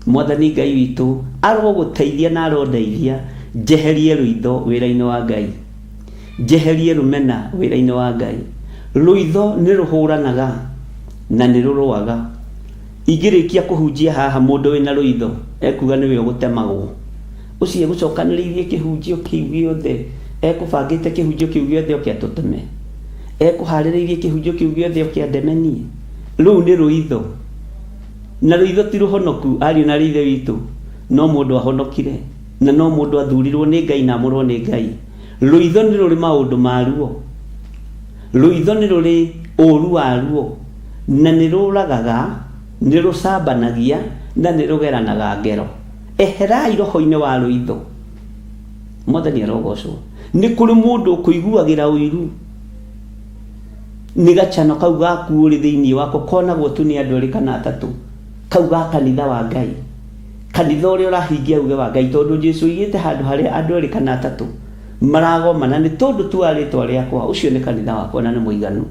S4: Mwathani Ngai witũ arogũteithia na arondeithia njeherie rũitho wĩra-inĩ wa Ngai, njeherie rũmena wĩra-inĩ wa Ngai. Rũitho nĩ rũhũranaga na nĩ rũrũaga. Ingĩrĩkia kũhunjia haha mũndũ wĩna rũitho ekuga nĩwe ũgũtemagwo. Ũcio egũcokanĩrĩirie kĩhunjio kĩu gĩothe, ekũbangĩte kĩhunjio kĩu gĩothe oke atũteme, ekũharĩrĩirie kĩhunjio kĩu gĩothe oke andeme niĩ. Rũu nĩ rũitho. Na rũitho ti rũhonoku, ariũ na aarĩ a Ithe witũ. No mũndũ ahonokire, na no mũndũ athurirwo nĩ Ngai na amũrwo nĩ Ngai. Rũitho nĩ rũrĩ maũndũ maruo. Rũitho nĩ rũrĩ ũũru waruo, na nĩ rũragaga, nĩ rũcambanagia, na nĩ rũgeranaga ngero. Eherai roho-inĩ wa rũitho. Mwathani arogocwo. Nĩ kũrĩ mũndũ ũkũiguagĩra ũiru nĩ gacano kau gaku ũrĩ thĩinĩ wako konagwo tu nĩ andũ erĩ kana atatũ, kau ga kanitha wa Ngai, kanitha ũrĩa ũrahingia uge wa Ngai, tondũ Jesu oigĩte handũ harĩa andũ erĩ kana atatũ maragomana nĩ tondũ tu wa rĩtwa rĩakwa, ũcio nĩ kanitha wakwa na nĩ mũiganu.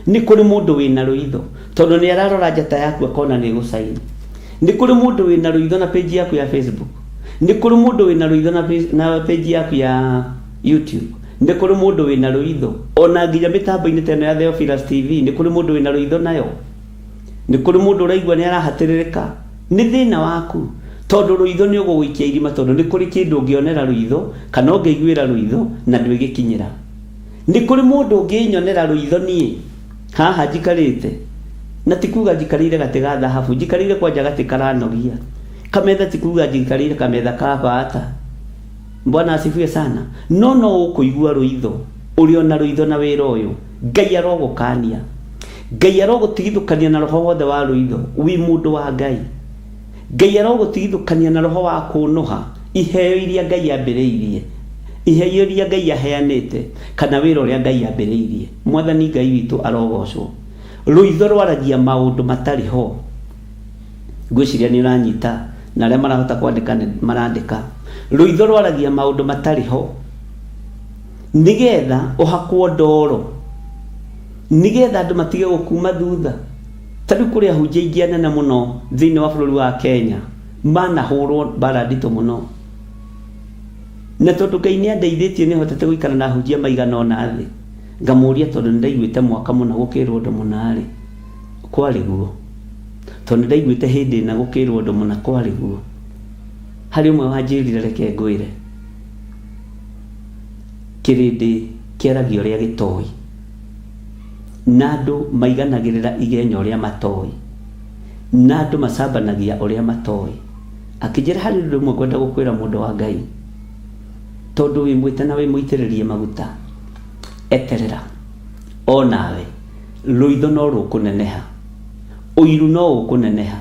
S4: Nĩ kũrĩ mũndũ wĩna rũitho tondũ nĩ ararora njata yaku akona nĩ ĩgũcaini. Nĩ kũrĩ mũndũ wĩna rũitho na page yaku ya Facebook. Nĩ kũrĩ mũndũ wĩna rũitho na page yaku ya YouTube. Nĩ kũrĩ mũndũ wĩna rũitho ona nginya mĩtambo-inĩ ta ĩno ya Theophilus TV, nĩ kũrĩ mũndũ wĩna rũitho nayo. Nĩ kũrĩ mũndũ ũraigua nĩ arahatĩrĩrĩka. Nĩ thĩna waku tondũ rũitho nĩ ũgũgũikia irima, tondũ nĩ kũrĩ kĩndũ ũngĩonera rũitho kana ũngĩiguĩra rũitho na ndwĩgĩkinyĩra. Nĩ kũrĩ mũndũ ũngĩnyonera rũitho niĩ haha njikarĩte, na ti kuga njikarĩire gatĩ ga thahabu, njikarĩire kwanja gatĩ karanogia kametha, ti kuga njikarĩire kametha ka bata. Bwana asifiwe sana. No no ũkũigua rũitho, ũrĩ ona rũitho na wĩra ũyũ. Ngai arogũkania, Ngai arogũtigithũkania na roho wothe wa rũitho wĩ mũndũ wa Ngai. Ngai arogũtigithũkania na roho wa kũnũha iheo iria Ngai ambĩrĩirie, iheo iria Ngai aheanĩte, kana wĩra ũrĩa Ngai ambĩrĩirie. Mwathani Ngai witũ arogocwo. Rũitho rwaragia maũndũ matarĩ ho. Ngwĩciria nĩ ũranyita, na arĩa marahota kwandĩka nĩ marandĩka. Rũitho rwaragia maũndũ matarĩ ho nĩgetha ũhakwo ndoro, nĩgetha andũ matige gũkuma thutha. Ta rĩu kũrĩ ahunjia aingĩ anene mũno thĩinĩ wa bũrũri wa Kenya manahũrwo mbara nditũ mũno, na tondũ Ngai nĩ andeithĩtie nĩ hotete gũikara na ahunjia maigana ũna thĩ, ngamũria tondũ nĩ ndaiguĩte mwaka mũna gũkĩrwo ũndũ mũna rĩ, kwarĩ guo? Tondũ nĩ ndaiguĩte hĩndĩ ĩna gũkĩrwo ũndũ mũna kwarĩ guo? Harĩ ũmwe wanjĩrire reke ngwĩre, kĩrĩndĩ kĩaragia ũrĩa gĩtoĩ, na andũ maiganagĩrĩra igenya ũrĩa matoĩ, na andũ macambanagia ũrĩa matoĩ. Akĩnjĩra harĩ ũndũ ũmwe ngwenda gũkwĩra mũndũ wa Ngai, tondũ wĩ mwĩte na wĩ mũitĩrĩrie maguta, eterera o nawe rũitho no rũkũneneha, ũiru no ũkũneneha.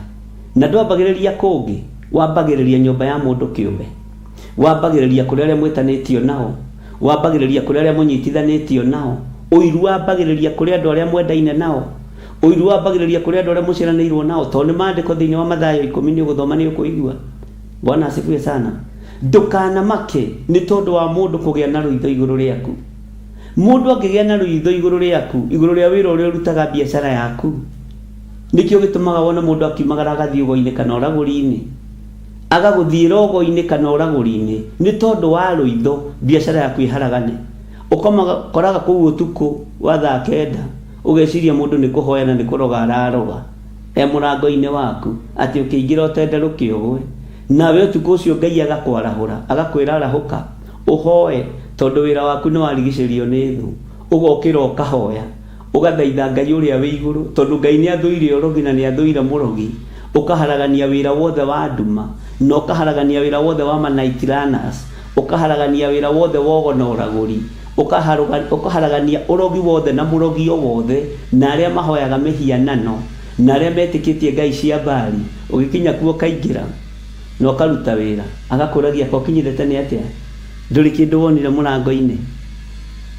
S4: Na ndwambagĩrĩria kũngĩ, wambagĩrĩria nyũmba ya mũndũ kĩũmbe, wambagĩrĩria kũrĩ arĩa mwĩtanĩtio nao, wambagĩrĩria kũrĩ arĩa mũnyitithanĩtio nao, ũiru wambagĩrĩria kũrĩ andũ arĩa mwendaine nao, ũiru wambagĩrĩria kũrĩ andũ arĩa mũciaranĩirwo nao, tondũ nĩ maandĩko thĩinĩ wa Mathayo ikũmi nĩ ũgũthoma nĩ ũkũigua. Bwana asifiwe sana. Ndũkanamake nĩ tondũ wa mũndũ kũgĩa na rũitho igũrũ rĩaku. Mũndũ angĩgĩa na rũitho igũrũ rĩaku, igũrũ rĩa wĩra ũrĩa ũrutaga biacara yaku, nĩkĩo gĩtũmaga wone mũndũ akiumagara agathiĩ ũgo-inĩ kana ũragũri-inĩ, agagũthiĩra ũgo-inĩ kana ũragũri-inĩ, nĩ tondũ wa rũitho biacara yaku ĩharagane. Ũkoraga kũu ũtukũ wa thaa kenda, ũgeciria mũndũ nĩ kũhoya na nĩ kũroga araroga e mũrango-inĩ waku, atĩ ũkĩingĩra ũtenderũke ũgwe. Nawe ũtukũ ũcio Ngai agakwarahũra, agakwĩra arahũka, ũhoe, tondũ wĩra waku nĩ warigicĩrio nĩ thũ. Ũgokĩra ũkahoya, ũgathaitha Ngai ũrĩa wĩ igũrũ, tondũ Ngai nĩ athũire ũrogi na nĩ athũire mũrogi. Ũkaharagania wĩra wothe wa nduma, na ũkaharagania wĩra wothe wa ma night runners, ũkaharagania wĩra wothe wa ũgo na ũragũri, ũkaharagania ũrogi wothe na mũrogi o wothe, na arĩa mahoyaga mĩhianano, na arĩa metĩkĩtie ngai cia Baali. Ũgĩkinya kuo ũkaingĩra na ũkaruta wĩra, agakũragia ko ũkinyire tene atĩa, ndũrĩ kĩndũ wonire mũrango-inĩ.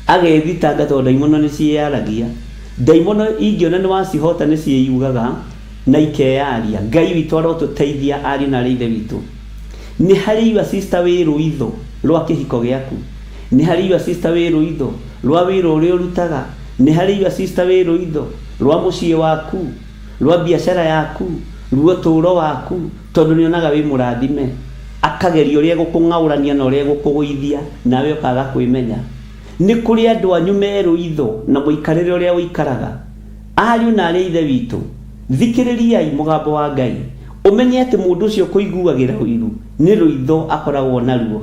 S4: Agethitanga tondũ ndaimono nĩ ciĩyaragia. Ndaimono ingĩona nĩ wacihota nĩ ciĩyugaga na ikeyaria. Ngai witũ arotũteithia ariũ na arĩ ithe witũ. Nĩ harĩ your sister wĩ rũitho rwa kĩhiko gĩaku, nĩ harĩ your sister wĩ rũitho rwa wĩra ũrĩa ũrutaga, nĩ harĩ your sister wĩ rũitho rwa mũciĩ waku, rwa biacara yaku, rwa ũtũũro waku, tondũ nĩ onaga wĩ mũrathime. Akageria ũrĩa egũkũng'aũrania na ũrĩa egũkũgũithia, nawe ũkaga kwĩmenya. Nĩ kũrĩ andũ anyu me rũitho na mũikarĩre ũrĩa ũikaraga. Ariũ na aarĩ a Ithe witũ, thikĩrĩriai mũgambo wa Ngai, ũmenye atĩ mũndũ ũcio ũkũiguagĩra ũiru nĩ rũitho akoragwo naruo,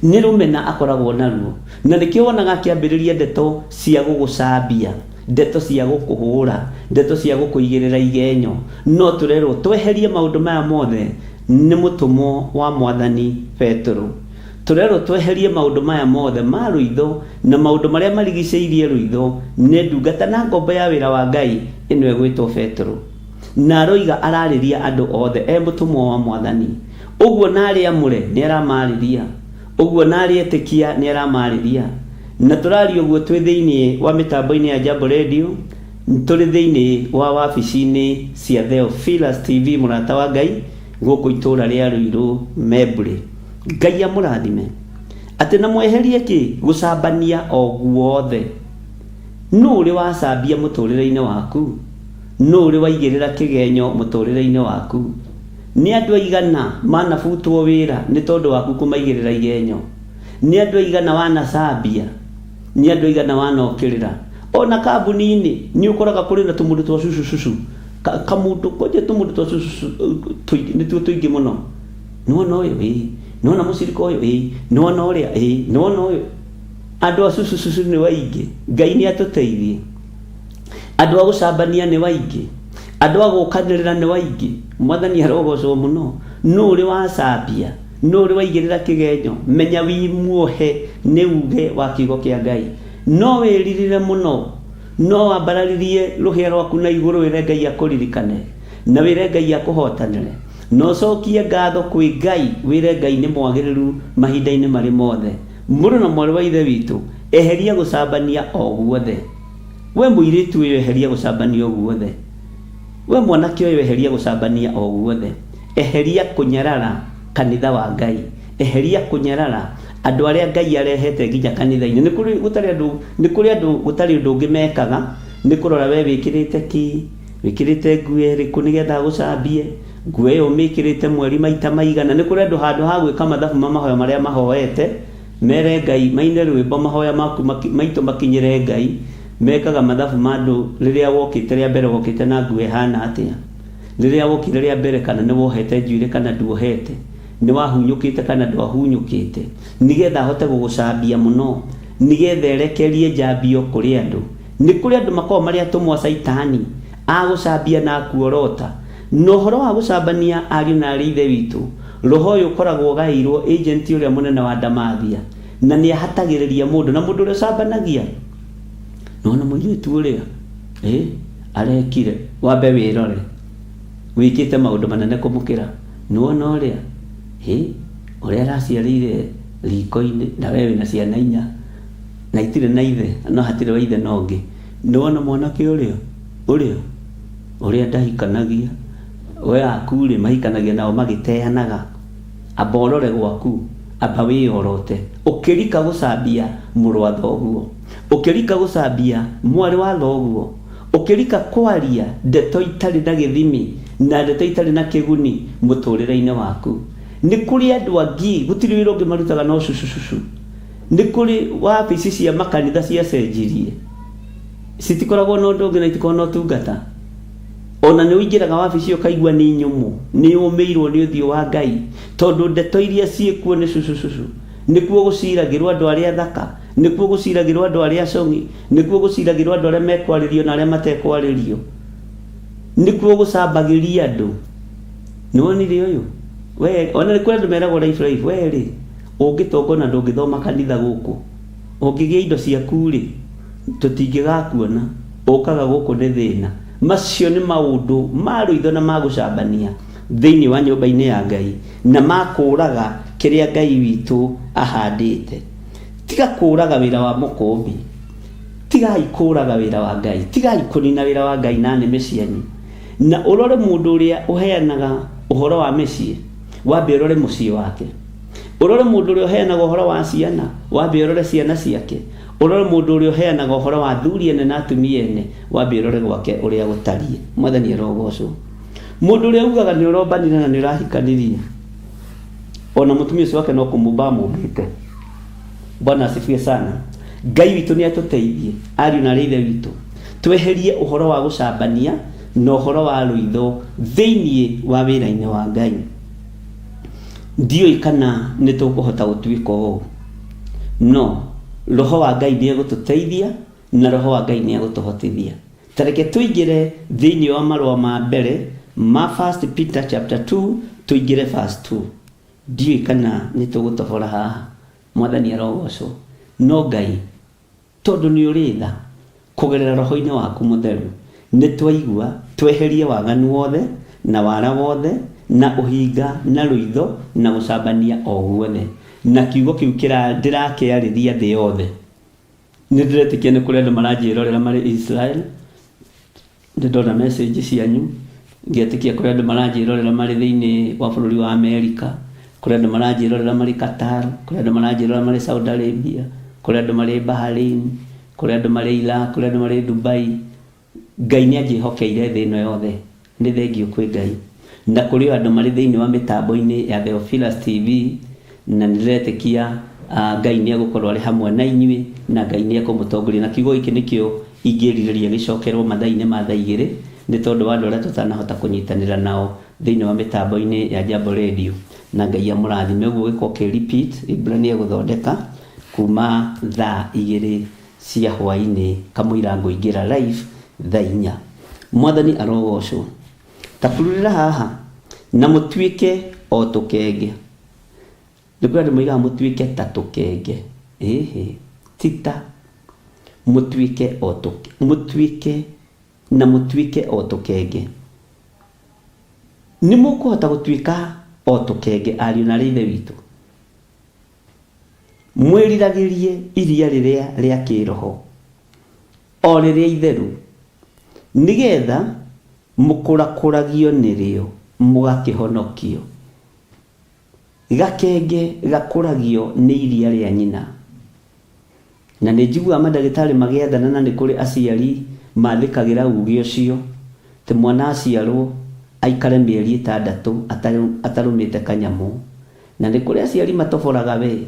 S4: nĩ rũmena akoragwo naruo, na nĩkĩo wonaga akĩambĩrĩria ndeto cia gũgũcambia, ndeto cia gũkũhũra, ndeto cia gũkũigĩrĩra igenyo. No tũrerwo tweherie maũndũ maya mothe nĩ mũtũmwo wa Mwathani Petero. Tũrerwo tweherie maũndũ maya mothe ma rũitho na maũndũ marĩa marigicĩirie rũitho nĩ ndungata na ngombo ya wĩra wa Ngai ĩno ĩgwĩtwo Petero. Na aroiga ararĩria andũ othe e mũtũmwo wa Mwathani. Ũguo na arĩa amũre nĩ aramarĩria. Ũguo na arĩa etĩkia nĩ aramarĩria. Na tũraria ũguo twĩ thĩinĩ wa mĩtambo-inĩ ya Jambo Radio, tũrĩ thĩinĩ wa wabici-inĩ cia Theophilus TV mũrata wa Ngai gũkũ itũũra rĩa Ruiru Membure. Ngai amũrathime. Atĩ na mweherie kĩ? Gũcambania o guothe. Nũ ũrĩ wacambia mũtũrĩre-inĩ waku? Nũ ũrĩ waigĩrĩra kĩgenyo mũtũrĩre-inĩ waku? Nĩ andũ aigana manabutwo wĩra nĩ tondũ waku kũmaigĩrĩra igenyo? Nĩ andũ aigana wanacambia? Nĩ andũ aigana wanokĩrĩra? Ona kambuni-inĩ nĩ ũkoraga kũrĩ na tũmũndũ twa cucu cucu. Kamũndũ kwanja tũmũndũ twa cucu cucu nĩtuo tũingĩ mũno. Nĩwona ũyũ? Ĩĩ. Nĩwona mũcirika ũyũ? Ĩĩ. Nĩwona ũrĩa? Ĩĩ. Nĩwona ũyũ? Andũ a cucu cucu nĩ waingĩ. Ngai nĩ atũteithie. Andũ a gũcambania nĩ waingĩ. Andũ a gũkanĩrĩra nĩ waingĩ. Mwathani arogocwo mũno. Nũ ũrĩ wacambia? Nũ ũrĩ waigĩrĩra kĩgenyo? Menya wi muohe nĩ uge wa kiugo kĩa Ngai. No wĩririre mũno. No wambararirie rũhĩa rwaku na igũrũ wĩre Ngai akũririkane. Na wĩre Ngai akũhotanĩre. Na ũcokie ngatho kwĩ Ngai wĩre Ngai nĩ mwagĩrĩru mahinda-inĩ marĩ mothe. Mũrũ na mwarĩ wa Ithe witũ, eheria gũcambania o guothe. We mũirĩtu ũyũ eheria gũcambania o guothe.
S3: We mwanake ũyũ eheria gũcambania o guothe, eheria kũnyarara kanitha wa Ngai, eheria kũnyarara andũ arĩa Ngai arehete nginya kanitha-inĩ. Nĩ kũrĩ gũtarĩ andũ, nĩ kũrĩ andũ gũtarĩ ũndũ ũngĩ mekaga, nĩ kũrora we wĩkĩrĩte kĩ, wĩkĩrĩte nguo ĩrĩkũ nĩgetha agũcambie, nguo ĩyo ũmĩkĩrĩte mweri maita maigana. Nĩ kũrĩ andũ handũ ha gwĩka mathabu ma mahoya marĩa mahoete, mere Ngai, maine rwĩmbo mahoya maku maitũ makinyĩre Ngai, mekaga mathabu ma andũ rĩrĩa wokĩte rĩa mbere wokĩte na nguo ĩhana atĩa, rĩrĩa wokire rĩa mbere kana nĩ wohete njuĩrĩ kana nduohete, nĩ wahunyũkĩte kana ndwahunyũkĩte, nĩgetha ahote gũgũcambia mũno, nĩgetha erekerie njambio kũrĩ andũ. Nĩ kũrĩ andũ makoragwo marĩ atũmwo a Caitani a gũcambia na a kuorota. Na ũhoro wa gũcambania ariũ na aarĩ a Ithe witũ, roho ũyũ ũkoragwo ũgaĩirwo agent ũrĩa mũnene wa ndamathia, na nĩ ahatagĩrĩria mũndũ, na mũndũ ũrĩa ũcambanagia, nĩwona mũirĩtu ũrĩa, ĩ, arekire, wambe wĩrore, wĩkĩte maũndũ manene kũmũkĩra, nĩwona ũrĩa, ĩ, ũrĩa araciarĩire riko-inĩ, na we wĩna ciana inya, na itirĩ na ithe, no hatirĩ wa ithe na ũngĩ, nĩwona mwanake ũrĩa, ũrĩa, ũrĩa ndahikanagia, we aku-rĩ, mahikanagia nao magĩteanaga, amba ũrore gwaku, amba wĩyorote, ũkĩrika gũcambia mũrũ wa thoguo, ũkĩrika gũcambia mwarĩ wa thoguo, ũkĩrika kwaria ndeto itarĩ na gĩthimi na ndeto itarĩ na kĩguni mũtũrĩre-inĩ waku. Nĩ kũrĩ andũ angĩ gũtirĩ wĩra ũngĩ marutaga no cucucucu. Nĩ kũrĩ wabici cia makanitha ciacenjirie, citikoragwo na ũndũ ũngĩ na itikoragwo na ũtungata. Ona nĩ ũingĩraga wabici ũkaigua nĩ nyũmũ, nĩ ũmĩirwo nĩ ũthiũ wa Ngai, tondũ ndeto iria ciĩkuo nĩ cucucucu. Nĩkuo gũciragĩrwo andũ arĩa athaka, nĩkuo gũciragĩrwo andũ arĩa acong'i, nĩkuo gũciragĩrwo andũ arĩa mekwarĩrio na arĩa matekwarĩrio. Nĩkuo gũcambagĩria andũ. Nĩwonire ũyũ? We, ona nĩ kũrĩ andũ meragwo life life, we rĩ, ũngĩtonga ona ndũngĩthoma kanitha gũkũ. Ũngĩgĩa indo ciaku rĩ, tũtingĩgakuona. Ũkaga gũkũ nĩ thĩna. Macio nĩ maũndũ ma rũitho na ma gũcambania thĩinĩ wa nyũmba-inĩ ya Ngai na ma kũũraga kĩrĩa Ngai witũ ahandĩte. Tiga kũũraga wĩra wa mũkũmbi. Tigai kũũraga wĩra wa Ngai. Tigai kũnina wĩra wa Ngai na nĩmĩ cianyu. Na ũrore mũndũ ũrĩa ũheanaga ũhoro wa mĩciĩ, wambe ũrore mũciĩ wake. Ũrore mũndũ ũrĩa ũheanaga ũhoro wa ciana, wambe ũrore ciana ciake. Ũrore mũndũ ũrĩa ũheanaga ũhoro wa athuri ene na atumia ene, wambe ũrore gwake ũrĩa gũtariĩ. Mwathani arogocwo. Mũndũ ũrĩa ugaga nĩ ũrombanire na nĩ ũrahikanirie, ona mũtumia ũcio wake no kũmũmba amũmbĩte. Bwana asifiwe sana. Ngai witũ nĩ atũteithie, ariũ na arĩ ithe witũ, tweherie ũhoro wa gũcambania na ũhoro wa rũitho thĩinĩ wa wĩra-inĩ wa Ngai. Ndiũĩ kana nĩ tũkũhota gũtuĩka ũũ, no roho wa Ngai nĩ egũtũteithia na roho wa Ngai nĩ egũtũhotithia. Ta reke tũingĩre thĩinĩ wa marũa ma mbere ma First Peter chapter 2, tũingĩre verse 2. Ndiũĩ kana nĩ tũgũtobora haha, Mwathani arogocwo. No Ngai, tondũ nĩ ũrĩ tha, kũgerera roho-inĩ waku mũtheru, nĩ twaigua tweherie waganu wothe, na wara wothe, na ũhinga, na rũitho, na gũcambania o guothe. Na kiugo kĩu kĩra, ndĩrakĩarĩria thĩ yothe. Nĩ ndĩretĩkia nĩ kũrĩ andũ maranjĩrorera marĩ Israel, nĩ ndona message cianyu, ngetĩkia kũrĩ andũ maranjĩrorera marĩ thĩinĩ wa bũrũri wa America, kũrĩ andũ maranjĩrorera marĩ Qatar, kũrĩ andũ maranjĩrorera marĩ Saudi Arabia, kũrĩ andũ marĩ Bahrain, kũrĩ andũ marĩ Iraq, kũrĩ andũ marĩ Dubai. Ngai nĩ anjĩhokeire thĩ ĩno yothe. Nĩ thengiũ kwĩ Ngai. Na kũrĩ o andũ marĩ thĩinĩ wa mĩtambo-inĩ ya Theophilus TV, na nĩ ndĩretĩkia Ngai nĩ egũkorwo arĩ hamwe na inyuĩ, na Ngai nĩ ekũmũtongoria. Na kiugo gĩkĩ nĩkĩo ingĩrirĩria gĩcokerwo mathaa-inĩ ma thaa igĩrĩ, nĩ tondũ wa andũ arĩa tũtanahota kũnyitanĩra nao thĩinĩ wa mĩtambo-inĩ ya Jambo Radio. Na Ngai amũrathime. Ũguo gĩkorwo kĩ repeat, Ibra nĩ egũthondeka kuma thaa igĩrĩ cia hwainĩ kamũira ngũingĩra live thaa inya. Mwathani arogocwo. Ta kururĩra haha, na mũtuĩke o tũkenge. Nĩ kũrĩ andũ moigaga mũtuĩke ta tũkenge. Ĩhĩ, ti ta. Mũtuĩke o tũkenge. Mũtuĩke na mũtuĩke o tũkenge. Nĩ mũkũhota gũtuĩka o tũkenge ariũ na arĩ ithe witũ? Mwĩriragĩrie iria rĩrĩa rĩa kĩĩroho, o rĩrĩa itheru, nĩ getha
S4: Mũkũrakũragio nĩrĩo mũgakĩhonokio. Gakenge gakũragio nĩ iria rĩa nyina. Na nĩ njiguaga mandagĩtarĩ magĩathana na nĩ kũrĩ aciari mathĩkagĩra uge ũcio, atĩ mwana aciarwo aikare mĩeri ĩtandatũ atarũmĩte kanyamũ. Na nĩ kũrĩ aciari matoboraga we,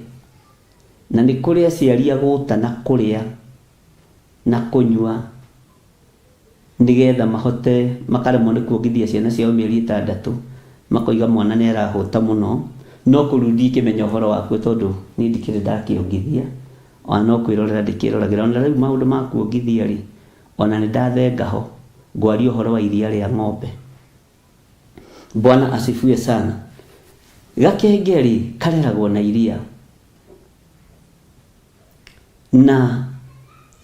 S4: na nĩ kũrĩ aciari agũta na kũrĩa na kũnyua. Nĩgetha mahote, makaremwo nĩ kuongithia ciana ciao mĩeri ĩtandatũ, makoiga mwana nĩ arahũta mũno, no kũu rĩu ndikĩmenya ũhoro wakuo tondũ niĩ ndikĩrĩ ndakĩongithia, ona no kwĩrorera ndĩkĩroragĩra, ona rĩu maũndũ ma kuongithia rĩ, ona nĩ ndathenga ho, ngwaria ũhoro wa iria rĩa ng'ombe. Bwana asifiwe sana. Gakenge rĩ, kareragwo na iria. Na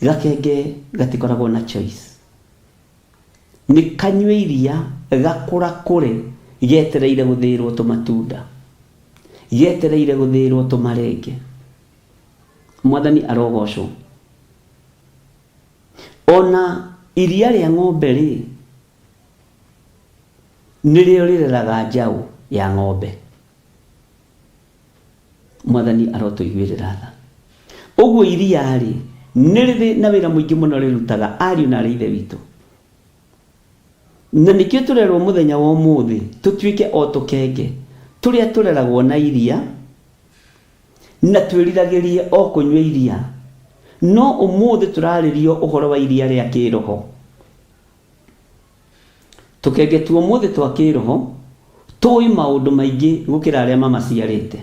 S4: gakenge gatikoragwo na choice. Nĩ kanyue iria gakũrakũre getereire gũthĩĩrwo tũmatunda. Getereire gũthĩĩrwo tũmarenge. Mwathani arogocwo. Ona iria rĩa ng'ombe rĩ, nĩrĩo rĩreraga njaũ ya ng'ombe. Mwathani arotũiguĩrĩra tha. Ũguo iria-rĩ, nĩ rĩrĩ na wĩra mũingĩ mũno rĩrutaga, ariũ na aarĩ a Ithe witũ. Na nĩkĩo tũrerwo mũthenya wa ũmũthĩ tũtuĩke o tũkenge tũrĩa tũreragwo na iria, na twĩriragĩrie o kũnyua iria. No ũmũthĩ tũrarĩrio ũhoro wa iria rĩa kĩĩroho. Tũkenge twa ũmũthĩ twa kĩĩroho tũĩ maũndũ maingĩ gũkĩra arĩa mamaciarĩte.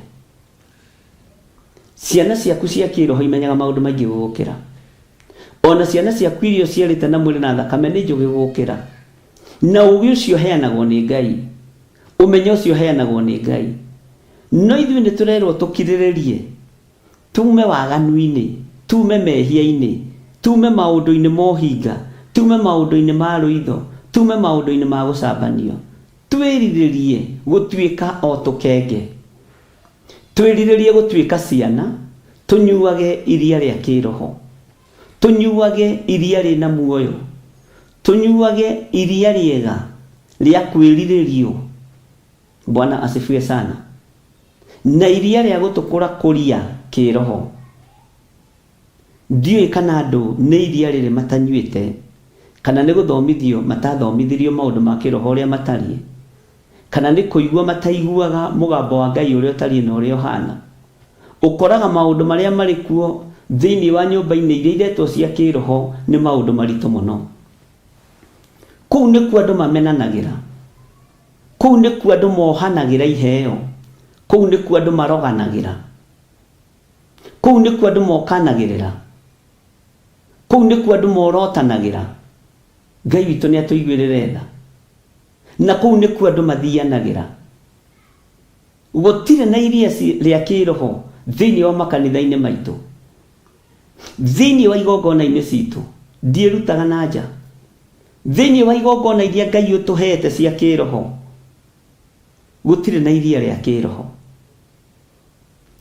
S4: Ciana ciaku cia kĩĩroho imenyaga maũndũ maingĩ gũgũkĩra. O na ciana ciaku iria ũciarĩte na mwĩrĩ na thakame nĩ njũgĩ gũgũkĩra. Na ũũgĩ ũcio ũheanagwo nĩ Ngai. Ũmenyo ũcio ũheanagwo nĩ Ngai. No ithuĩ nĩ tũrerwo tũkirĩrĩrie. Tuume waganu-inĩ, tuume mehia-inĩ, tuume maũndũ-inĩ ma ũhinga, tuume maũndũ-inĩ ma rũitho, tuume maũndũ-inĩ ma gũcambanio. Twĩrirĩrie gũtuĩka o tũkenge. Twĩrirĩrie gũtuĩka ciana, tũnyuage iria rĩa kĩĩroho. Tũnyuage iria rĩna muoyo. Tũnyuage iria rĩega rĩa kwĩrirĩrio. Bwana asifiwe sana. Na iria rĩa gũtũkũra kũria kĩroho. Ndiũĩ kana andũ nĩ iria rĩrĩ matanyuĩte, kana nĩ gũthomithio matathomithirio maũndũ ma kĩroho ũrĩa matariĩ, kana nĩ kũigua mataiguaga mũgambo wa Ngai ũrĩa ũtariĩ na ũrĩa ũhana. Ũkoraga maũndũ marĩa marĩ kuo thĩinĩ wa nyũmba-inĩ iria iretwo cia kĩroho nĩ maũndũ maritũ mũno. Kũu nĩkuo andũ mamenanagĩra. Kũu nĩkuo andũ mohanagĩra iheo. Kũu nĩkuo andũ maroganagĩra. Kũu nĩkuo andũ mokanagĩrĩra. Kũu nĩkuo andũ morotanagĩra. Ngai witũ nĩ atũiguĩrĩre tha. Na kũu nĩkuo andũ mathianagĩra. Gũtirĩ na iria rĩa kĩĩroho thĩinĩ wa makanitha-inĩ maitũ. Thĩinĩ wa igongona-inĩ citũ. Ndiĩrutaga na nja. Thĩinĩ wa igongona iria Ngai ũtũheete cia kĩĩroho, gũtirĩ na iria rĩa kĩĩroho.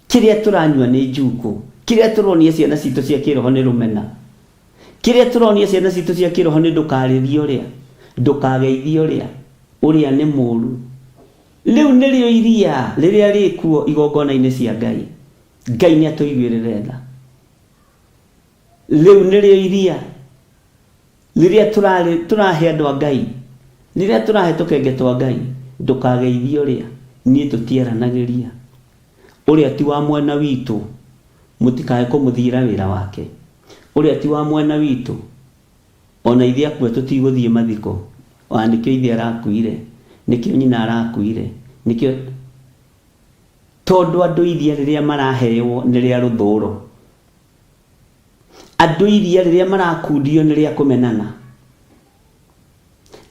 S4: Kĩrĩa tũranyua nĩ njukũ. Kĩrĩa tũronia ciana citũ cia kĩĩroho nĩ rũmena. Kĩrĩa tũronia ciana citũ cia kĩĩroho nĩ ndũkarĩrie ũrĩa, ndũkageithie ũrĩa, ũrĩa nĩ mũru. Rĩu nĩrĩo iria rĩrĩa rĩkuo igongona-inĩ cia Ngai. Ngai nĩ atũiguĩrĩre tha. Rĩu nĩrĩo iria Rĩrĩa tũrarĩ, tũrahe andũ a Ngai, rĩrĩa tũrahe tũkenge twa Ngai, ndũkageithie ũrĩa, niĩ tũtiaranagĩria. Ũrĩa ti wa mwena witũ, mũtikae kũmũthiĩra wĩra wake. Ũrĩa ti wa mwena witũ, o na ithe akua tũtigũthiĩ mathiko. Ona nĩkĩo ithe arakuire, nĩkĩo nyina arakuire, nĩkĩo... Tondũ andũ iria rĩrĩa maraheo nĩ rĩa rũthũro. Andũ iria rĩrĩa marakundio nĩ rĩa kũmenana.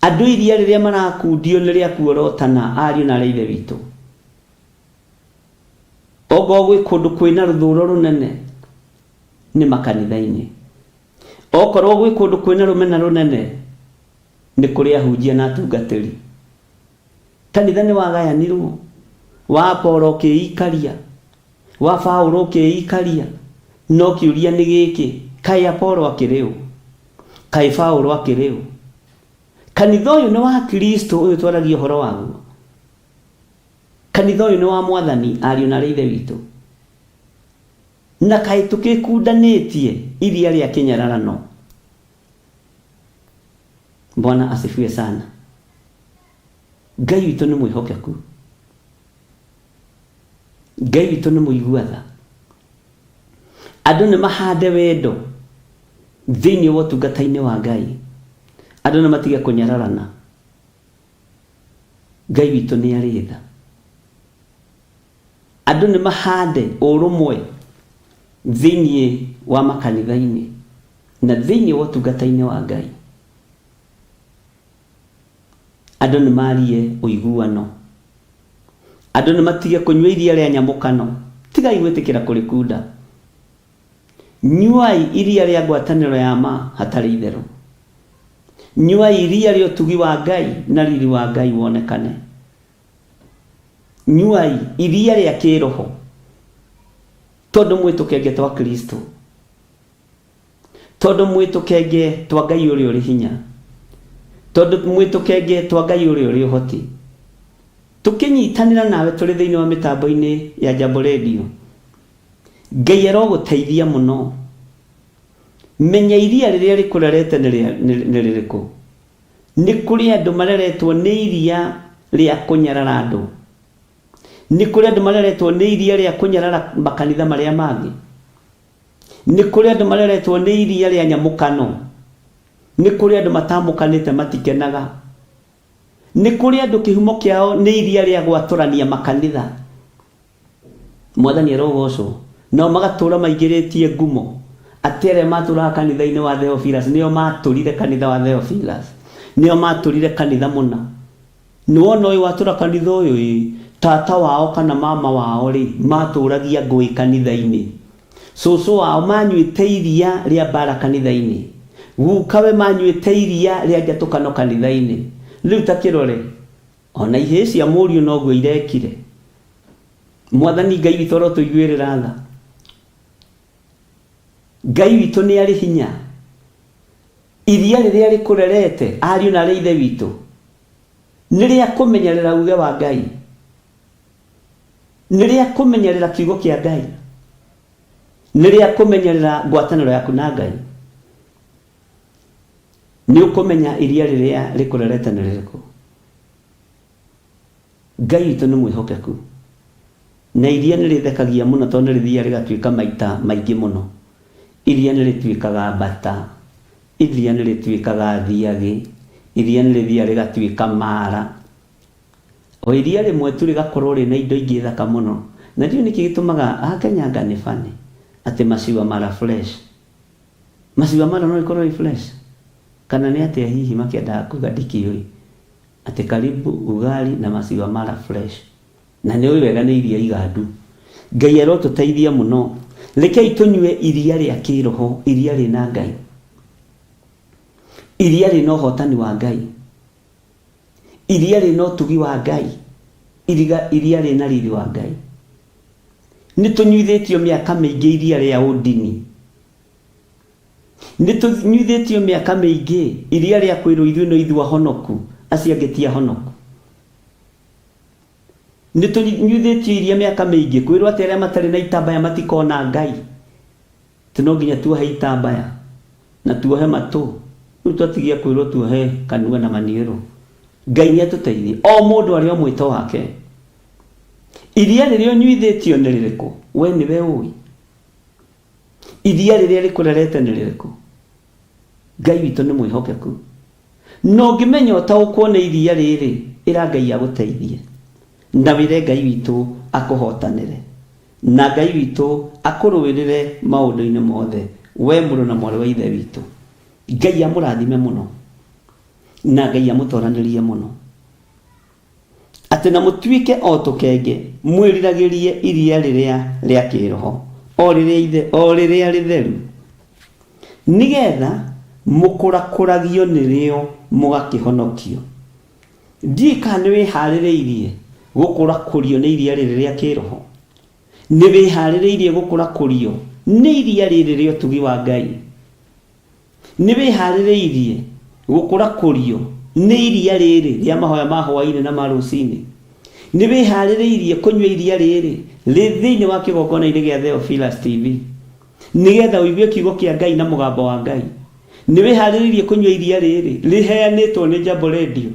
S4: Andũ iria rĩrĩa marakundio nĩ rĩa kuorotana, ariũ na aarĩ a Ithe witũ. Ongorwo gwĩ kũndũ kwĩna rũthũro rũnene, nĩ makanitha-inĩ. Okorwo gwĩ kũndũ kwĩna rũmena rũnene, nĩ kũrĩ ahunjia na atungatĩri. Kanitha nĩ wagayanirwo, wa Apolo ũkĩikaria, Wa Paũlũ ũkĩĩikaria? No kĩũria nĩ gĩkĩ, kaĩ Apolo akĩrĩ ũ? Kaĩ Paũlũ akĩrĩ ũ? Kanitha ũyũ nĩ wa Kristo ũyũ twaragia ũhoro waguo. Kanitha ũyũ nĩ wa Mwathani, ariũ na arĩ Ithe witũ. Na kaĩ tũkĩkundanĩtie iria rĩa kĩnyararano. Bwana asifiwe sana. Ngai witũ nĩ mwĩhokeku. Ngai witũ nĩ mũigua tha. Andũ nĩ mahande wendo thĩinĩ wa ũtungata-inĩ wa Ngai. Andũ nĩ matige kũnyararana. Ngai witũ nĩ arĩ tha. Andũ nĩ mahande ũrũmwe thĩinĩ wa makanitha-inĩ na thĩinĩ wa ũtungata-inĩ wa Ngai. Andũ nĩ marie ũiguano. Andũ nĩ matige kũnyua iria rĩa nyamũkano. Tigai gwĩtĩkĩra kũrĩkunda. Nyuai iria rĩa ngwatanĩro ya ma hatarĩ itherũ. Nyuai iria rĩa ũtugi wa Ngai na riri wa Ngai wonekane. Nyuai iria rĩa kĩroho tondũ mwĩ tũkenge twa Kristo. Tondũ mwĩ tũkenge twa Ngai ũrĩa ũrĩ hinya. Tondũ mwĩ tũkenge twa Ngai ũrĩa ũrĩ ũhoti. Tũkĩnyitanĩra nawe tũrĩ thĩinĩ wa mĩtambo-inĩ ya Jambo Radio. Ngai arogũteithia mũno. Menya iria rĩrĩa rĩkũrerete nĩ rĩrĩkũ. Nĩ kũrĩ andũ mareretwo nĩ iria rĩa kũnyarara andũ. Nĩ kũrĩ andũ mareretwo nĩ iria rĩa kũnyarara makanitha marĩa mangĩ. Nĩ kũrĩ andũ mareretwo nĩ iria rĩa nyamũkano. Nĩ kũrĩ andũ matamũkanĩte matikenaga. Nĩ kũrĩ andũ kĩhumo kĩao nĩ iria rĩa gwatũrania makanitha. Mwathani arogocwo. Nao magatũra maingĩrĩtie ngumo atĩ arĩa matũraga kanitha-inĩ wa Theophilus nĩo matũrire kanitha wa Theophilus. Nĩo matũrire kanitha mũna. Nĩwona ũyũ watũra kanitha ũyũ ĩ, tata wao kana mama wao rĩ, matũragia ngũĩ kanitha-inĩ. Cũcũ wao manyuĩte iria rĩa mbara kanitha-inĩ. Gukawe manyuĩte iria rĩa njatũkano kanitha-inĩ. Rĩu ta kĩrore, ona ihĩĩ cia mũriũ noguo irekire. Mwathani Ngai witũ arotũiguĩrĩra tha. Ngai witũ nĩ arĩ hinya. Iria rĩrĩa rĩkũrerete, ariũ na arĩ Ithe witũ, nĩ rĩa kũmenyerera uge wa Ngai. Nĩ rĩa kũmenyerera kiugo kĩa Ngai. Nĩ rĩa kũmenyerera ngwatanĩro yaku na Ngai. Nĩ ũkũmenya iria rĩrĩa rĩkũrerete nĩ rĩrĩkũ. Ngai witũ nĩ mwĩhokeku. Na iria nĩ rĩthekagia mũno tondũ nĩ rĩthiaga rĩgatuĩka maita maingĩ mũno. Iria nĩ rĩtuĩkaga mbata, iria nĩ rĩtuĩkaga thiagĩ, iria nĩ rĩthiaga rĩgatuĩka mara. O iria rĩmwe tu rĩgakorwo rĩna indo ingĩ thaka mũno. Na ndiũĩ nĩkĩ gĩtũmaga Akenya anga nĩ funny, atĩ maciwa mara fresh. Maciwa mara no rĩkorwo rĩ fresh? Kana nĩ atĩa hihi makĩendaga kuga ndikĩũĩ. Atĩ karibu ugali na maziwa mara fresh. Na nĩ ũĩ wega nĩ iria igandu. Ngai arotũteithia mũno. Rekei tũnyue iria rĩa kĩroho, iria rĩna Ngai. Iria rĩna ũhotani wa Ngai. Iria rĩna ũtugi wa Ngai. Iriga, iria rĩna riri wa Ngai. Nĩ tũnyuithĩtio mĩaka mĩingĩ iria rĩa ũndini. Nĩ tũnyuithĩtio mĩaka mĩingĩ iria rĩa kwĩrwo ithuĩ no ithuĩ ahonoku, acio angĩ ti ahonoku. Nĩ tũnyuithĩtio iria mĩaka mĩingĩ kwĩrwo atĩ arĩa matarĩ na itambaya matikona Ngai. Atĩ no nginya tuohe itambaya na tuohe matũ. Rĩu twatigia kwĩrwo tuohe kanua na maniũrũ. Ngai nĩ atũteithie. O mũndũ arĩ o mwĩto wake. Iria rĩrĩa ũnyuithĩtio nĩ rĩrĩkũ? We nĩwe ũĩ. Iria rĩrĩa rĩkũrerete nĩ rĩrĩkũ? Ngai witũ nĩ mwĩhokeku. Na ũngĩmenya ũtaũkwo nĩ iria rĩrĩ, ĩra Ngai agũteithie. Na wĩre Ngai witũ akũhotanĩre. Na Ngai witũ akũrũĩrĩre maũndũ-inĩ mothe, we mũrũ na mwarĩ wa Ithe witũ. Ngai amũrathime mũno. Na Ngai amũtoranĩrie mũno. Atĩ na mũtuĩke o tũkenge, mwĩriragĩrie iria rĩrĩa rĩa kĩĩroho, o rĩrĩa ithe, o rĩrĩa rĩtheru, nĩ getha mũkũrakũragio nĩrĩo mũgakĩhonokio. Ndiũĩ kana nĩ wĩharĩrĩirie gũkũrakũrio nĩ iria rĩrĩ rĩa kĩĩroho. Nĩ wĩharĩrĩirie gũkũrakũrio nĩ iria rĩrĩ rĩa ũtugi wa Ngai. Nĩ wĩharĩrĩirie gũkũrakũrio Nĩ iria rĩrĩ rĩa mahoya ma hwaĩ-inĩ na ma rũcinĩ? Nĩ wĩharĩrĩirie kũnyua iria rĩrĩ rĩ thĩinĩ wa kĩgongona-inĩ gĩa Theophilus TV nĩgetha ũigue kiugo kĩa Ngai na mũgambo wa Ngai? Nĩ wĩharĩrĩirie kũnyua iria rĩrĩ rĩheanĩtwo nĩ Jambo Radio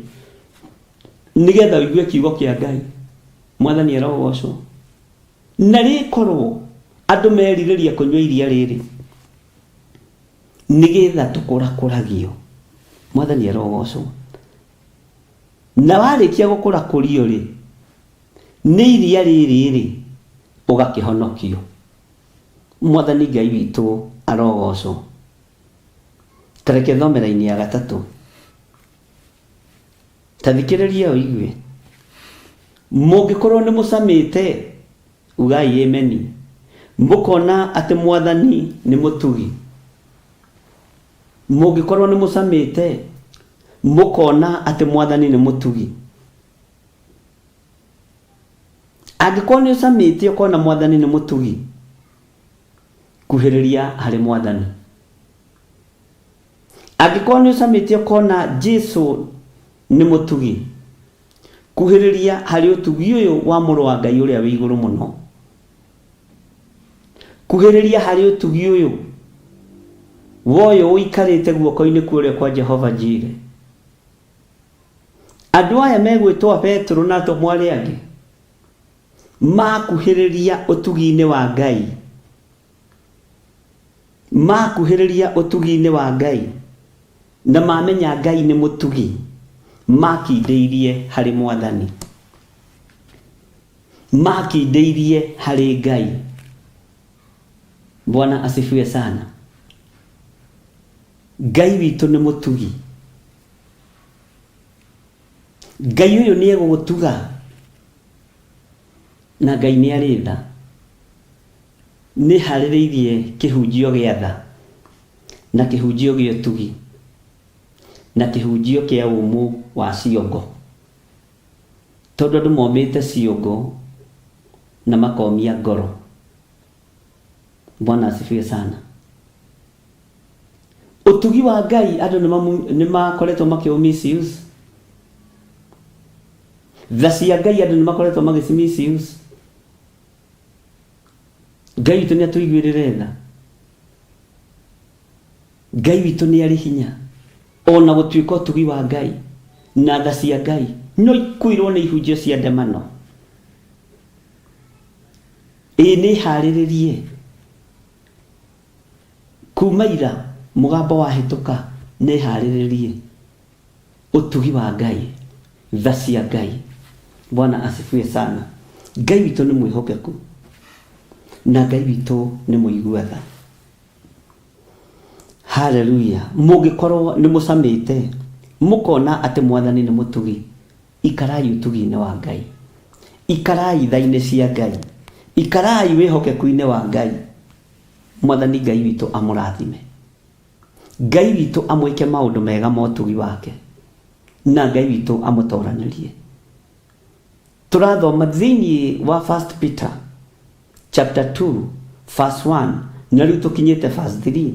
S4: nĩgetha ũigue kiugo kĩa Ngai? Mwathani arogocwo. Na rĩkorwo andũ merirĩria kũnyua iria rĩrĩ nĩgetha tũkũrakũragio. Mwathani arogocwo. Na warĩkia gũkũrakũrio-rĩ, nĩ iria rĩrĩ-rĩ, ũgakĩhonokio. Mwathani Ngai witũ arogocwo. Ta reke thome raini ya gatatũ. Ta thikĩrĩria ũigue. Mũngĩkorwo nĩ mũcamĩte, ugai ĩmeni. Mũkona atĩ Mwathani nĩ mũtugi. Mũngĩkorwo nĩ mũcamĩte, mũkona atĩ Mwathani nĩ mũtugi. Angĩkorwo nĩ ũcamĩte ũkona Mwathani nĩ mũtugi, kuhĩrĩria harĩ Mwathani. Angĩkorwo nĩ ũcamĩte ũkona Jesu nĩ mũtugi, kuhĩrĩria harĩ ũtugi ũyũ wa Mũrũ wa Ngai ũrĩa wĩ igũrũ mũno. Kuhĩrĩria harĩ ũtugi ũyũ wa ũyũ ũikarĩte guoko-inĩ kwa ũrĩo kwa Jehova Jire. Andũ aya megwĩtwo Petero na atũmwo arĩa angĩ makuhĩrĩria ũtugi-inĩ wa Ngai, makuhĩrĩria ũtugi-inĩ wa Ngai na mamenya Ngai nĩ mũtugi, makindĩirie harĩ Mwathani. Makindĩirie harĩ Ngai. Bwana asifiwe sana. Ngai witũ nĩ mũtugi. Ngai ũyũ nĩ egũgũtuga na Ngai nĩ arĩ tha. Nĩ harĩrĩirie kĩhunjio gĩa tha na kĩhunjio gĩa ũtugi na kĩhunjio kĩa ũmũ wa ciongo. Tondũ andũ momĩte ciongo na makomia ngoro. Bwana asifiwe sana. Ũtugi wa Ngai andũ nĩ makoretwo makĩ misuse. Tha cia Ngai andũ nĩ makoretwo magĩci misuse. Ngai witũ nĩ atũiguĩrĩre tha. Ngai witũ nĩ arĩ hinya. Ona gũtuĩka ũtugi wa Ngai na tha cia Ngai no ikuirwo nĩ ihunjio cia ndemano. Ĩĩ nĩ harĩrĩrie kuma ira mũgambo wahĩtũka nĩ harĩrĩrie ũtugi wa Ngai, tha cia Ngai. Bwana asifiwe sana. Ngai witũ nĩ mwĩhokeku na Ngai witũ nĩ mũigua tha. Haleluya. Mũngĩkorwo nĩ mũcamĩte mũkona atĩ Mwathani nĩ mũtugi, ikarai ũtugi-inĩ wa Ngai. Ikarai tha-inĩ cia Ngai. Ikarai wĩhokeku-inĩ wa Ngai. Mwathani Ngai witũ amũrathime. Ngai witũ amwĩke maũndũ mega ma ũtugi wake. Na Ngai witũ amũtoranĩrie. Tũrathoma thĩinĩ wa First Peter chapter 2 verse 1 na rĩu tũkinyĩte verse 3.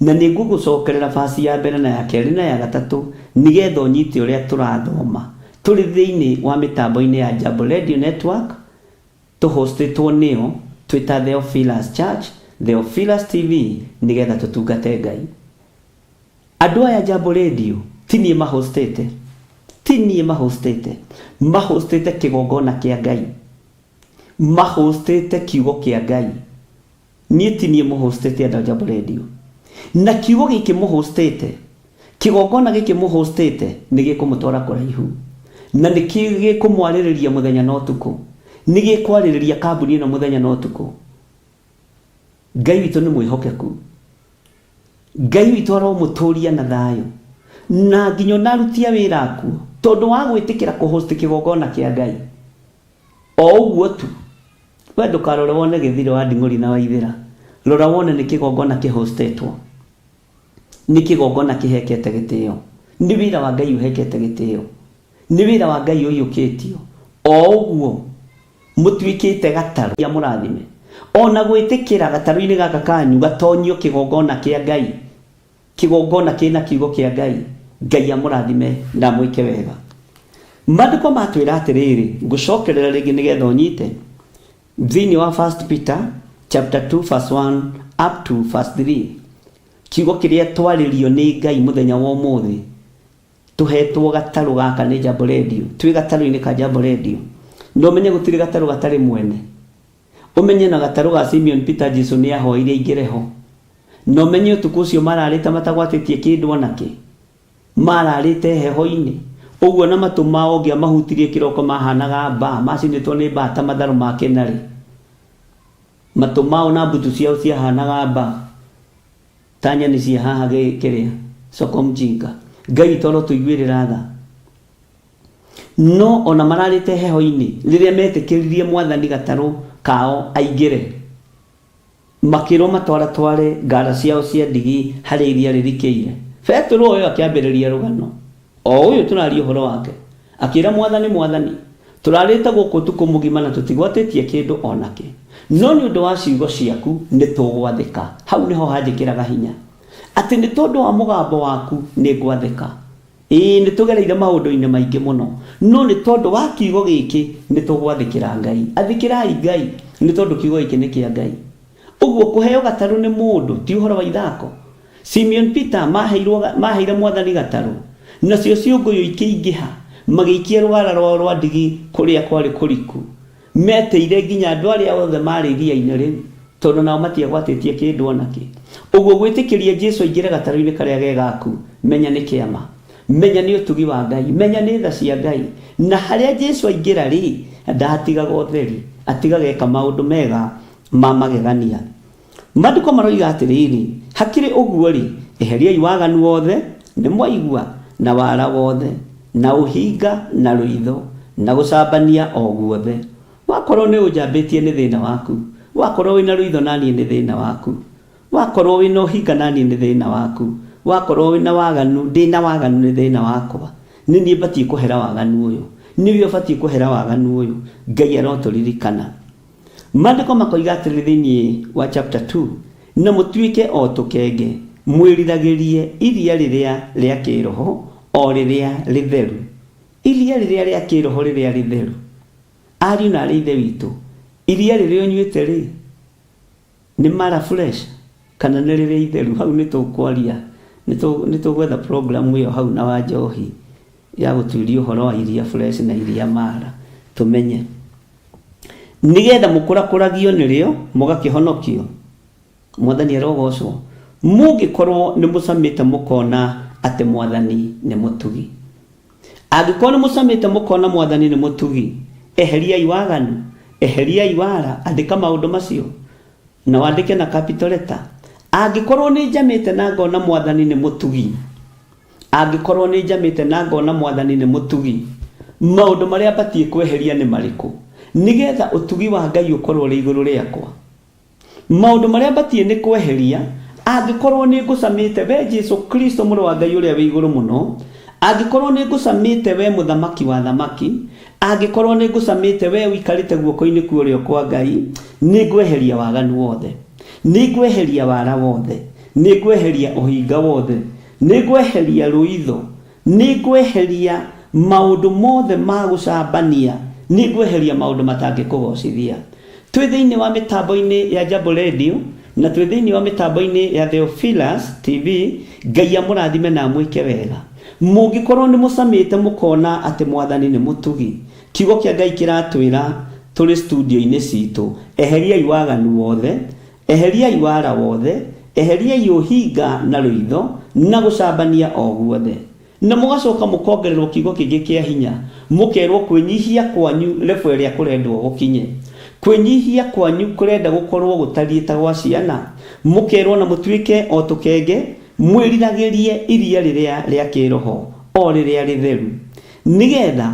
S4: Na nĩ ngũgũcokerera verse ya mbere na ya kerĩ na ya gatatũ nĩgetha ũnyite ũrĩa tũrathoma. Tũrĩ thĩinĩ wa mĩtambo-inĩ ya Jambo Radio Network, tũhostĩtwo nĩo twĩ ta Theophilus Church, Theophilus TV nĩgetha tũtungate Ngai. Andũ aya Jambo Radio ti niĩ mahostĩte, ti niĩ mahostĩte, mahostĩte kĩgongona kĩa Ngai, mahostĩte kiugo kĩa Ngai. Niĩ ti niĩ mũhostĩte andũ a Jambo Radio. Na kiugo gĩkĩ mũhostĩte, kĩgongona gĩkĩ mũhostĩte nĩ gĩkũmũtwara kũraihu. Na nĩ gĩkũmwarĩrĩria mũthenya na ũtukũ. Nĩ gĩkwarĩrĩria kambuni ĩno mũthenya na ũtukũ. Ngai witũ nĩ mwĩhokeku. Ngai witũ aromũtũria na thayũ na nginya ona aruti a wĩra akuo tondũ wa gwĩtĩkĩra kũ-host kĩgongona kĩa Ngai. O ũguo tu. We ndũkarore wone gĩthire wa nding'ũri na waithĩra. Rora wone nĩ kĩgongona kĩhostetwo. Nĩ kĩgongona kĩhekete gĩtĩo. Nĩ wĩra wa Ngai ũhekete gĩtĩo. Nĩ wĩra wa Ngai ũiyũkĩtio. O ũguo mũtuĩkĩte gatarũ. Amũrathime. O na gwĩtĩkĩra gatarũ-inĩ gaka kanyu gatonyio kĩgongona kĩa Ngai. Kĩgongona kĩna kiugo kĩa Ngai.
S3: Ngai amũrathime na amwĩke wega. Maandĩko matwĩra atĩrĩrĩ, ngũcokerera rĩngĩ nĩgetha ũnyite, thĩinĩ wa 1 Peter chapter 2 verse 1 up to verse 3, kiugo kĩrĩa twarĩrio nĩ Ngai mũthenya wa ũmũthĩ, tũhetwo gatarũ gaka nĩ Jambo Radio, twĩ gatarũ-inĩ ka Jambo Radio, na ũmenye gũtirĩ gatarũ gatarĩ mwene. Ũmenye na gatarũ ga Simeon Peter Jesu nĩ ahoire aingĩre ho. Na ũmenye ũtukũ ũcio mararĩte matagwatĩtie kĩndũ o nakĩ. Mararĩte heho-inĩ. Ũguo na matũ mao ũngĩamahutirie kĩroko mahanaga mbaa, macinĩtwo nĩ mbaa ta matharũ ma kĩnarĩ. Matũ mao na mbutu ciao ciahanaga mbaa ta nyeni cia haha kĩrĩa, soko mjinga. Ngai witũ arotũiguĩrĩra tha. No o na mararĩte heho-inĩ, rĩrĩa metĩkĩririe Mwathani gatarũ kao aingĩre, makĩrwo matwaratware ngara ciao cia ndigi harĩa iria rĩrikĩire. Petero ũyũ akĩambĩrĩria rũgano, o ũyũ tũraria ũhoro wake, akĩĩra Mwathani, Mwathani, tũrarĩte gũkũ ũtukũ mũgima na tũtigwatĩtie kĩndũ o nakĩ, no nĩ ũndũ wa ciugo ciaku nĩtũgwathĩka. Hau nĩho hanjĩkĩraga hinya, atĩ nĩ tondũ wa mũgambo waku nĩngwathĩka. Ĩĩ, nĩ tũgereire maũndũ-inĩ maingĩ mũno, no nĩ tondũ wa kiugo gĩkĩ nĩ tũgwathĩkĩra Ngai. Athĩkĩrai Ngai nĩ tondũ kiugo gĩkĩ nĩ kĩa Ngai. Ũguo kũheo gatarũ nĩ mũndũ ti ũhoro wa ithako. Simeon Peter maheirwo maheire Mwathani gatarũ, nacio ciũngũyũ ikĩingĩha, magĩikia rũgara rwao rwa ndigi kũrĩa kwarĩ kũriku. Metĩire nginya andũ arĩa othe maarĩ iria-inĩ rĩu, tondũ nao matiagwatĩtie kĩndũ o nakĩ. Ũguo gwĩtĩkĩria Jesu aingĩre gatarũ-inĩ karĩa ge gaku, menya nĩ kĩama. Menya nĩ ũtugi wa Ngai. Menya nĩ tha cia Ngai. Na harĩa Jesu aingĩra-rĩ, ndahatigaga ũtheri, atigaga eka maũndũ mega ma magegania. Maandĩko maroiga atĩrĩrĩ, Hakĩrĩ ũguo-rĩ, eheriai waganu wothe, nĩmwaigua, na wara wothe, na ũhinga, na rũitho, na gũcambania o guothe. Wakorwo nĩũnjambĩtie nĩ thĩna waku, wakorwo wĩna rũitho naniĩ nĩ thĩna waku, wakorwo wĩna ũhinga naniĩ nĩ thĩna waku, wakorwo wĩna waganu, ndĩna waganu nĩ thĩna wakwa. Nĩ niĩ mbatiĩ kũhera waganu ũyũ, nĩwe ũbatiĩ kũhera waganu ũyũ. Ngai arotũririkana. Maandĩko makoiga atĩrĩrĩ thĩinĩ wa chapter 2, na mũtuĩke o tũkenge, mwĩriragĩrie iria rĩrĩa rĩa kĩĩroho, o rĩrĩa rĩtheru. Iria rĩrĩa rĩa kĩĩroho rĩrĩa rĩtheru. Ariũ na aarĩ a Ithe witũ, iria rĩrĩa ũnyuĩte-rĩ, nĩ mara fresh kana nĩ rĩrĩa itheru? Hau nĩ tũkwaria, nĩ tũgwetha program ĩyo hau na Wanjohi ya gũtuĩria ũhoro wa iria fresh na iria mara, tũmenye. Nĩgetha mũkũrakũragio nĩrĩo mũgakĩhonokio. Mwathani arogocwo. Mũngĩkorwo nĩ mũcamĩte mũkona atĩ Mwathani nĩ mũtugi. Angĩkorwo nĩ mũcamĩte mũkona Mwathani nĩ mũtugi, eheriai waganu, eheriai wara, andĩka maũndũ macio na wandĩke na capital letter. Angĩkorwo nĩ njamĩte na ngona Mwathani nĩ mũtugi, Angĩkorwo nĩ njamĩte na ngona Mwathani nĩ mũtugi, maũndũ marĩa batiĩ kweheria nĩ marĩkũ nĩgetha ũtugi wa Ngai ũkorwo ũrĩ igũrũ rĩakwa? Maũndũ marĩa batiĩ nĩ kweheria angĩkorwo nĩ ngũcamĩte we Jesu Kristo mũrũ wa Ngai ũrĩa wĩ igũrũ mũno, angĩkorwo nĩ ngũcamĩte we mũthamaki wa athamaki, angĩkorwo nĩ ngũcamĩte we ũikarĩte guoko-inĩ kwa ũrĩo kwa Ngai, nĩ ngweheria waganu wothe, nĩ ngweheria wara wothe, nĩ ngweheria ũhinga wothe, Nĩngweheria rũitho, nĩngweheria maũndũ mothe ma gũcambania, nĩngweheria maũndũ matangĩkũgoocithia. Twĩ thĩinĩ wa mĩtambo-inĩ ya Jambo Radio na twĩ thĩinĩ wa mĩtambo-inĩ ya Theophilus TV, Ngai amũrathime na amwĩke wega. Mũngĩkorwo nĩ mũcamĩte mũkona atĩ Mwathani nĩ mũtugi, kiugo kĩa Ngai kĩratwĩra tũrĩ studio-inĩ citũ, eheriai waganu wothe, Eheriai wara wothe, eheriai ũhinga na rũitho, na gũcambania o guothe. Na mũgacoka mũkongererwo kiugo kĩngĩ kĩa hinya, mũkerwo kwĩnyihia kwanyu level ĩrĩa kũrendwo gũkinye. Kwĩnyihia kwanyu kũrenda gũkorwo gũtariĩ ta gwa ciana. Mũkerwo na mũtuĩke o tũkenge, mwĩriragĩrie iria rĩrĩa rĩa kĩĩroho, o rĩrĩa rĩtheru, nĩgetha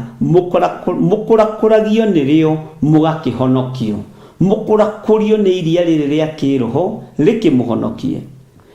S3: mũkũrakũragio nĩrĩo mũgakĩhonokio. Mũkũrakũrio nĩ iria rĩrĩ rĩa kĩĩroho rĩkĩmũhonokie.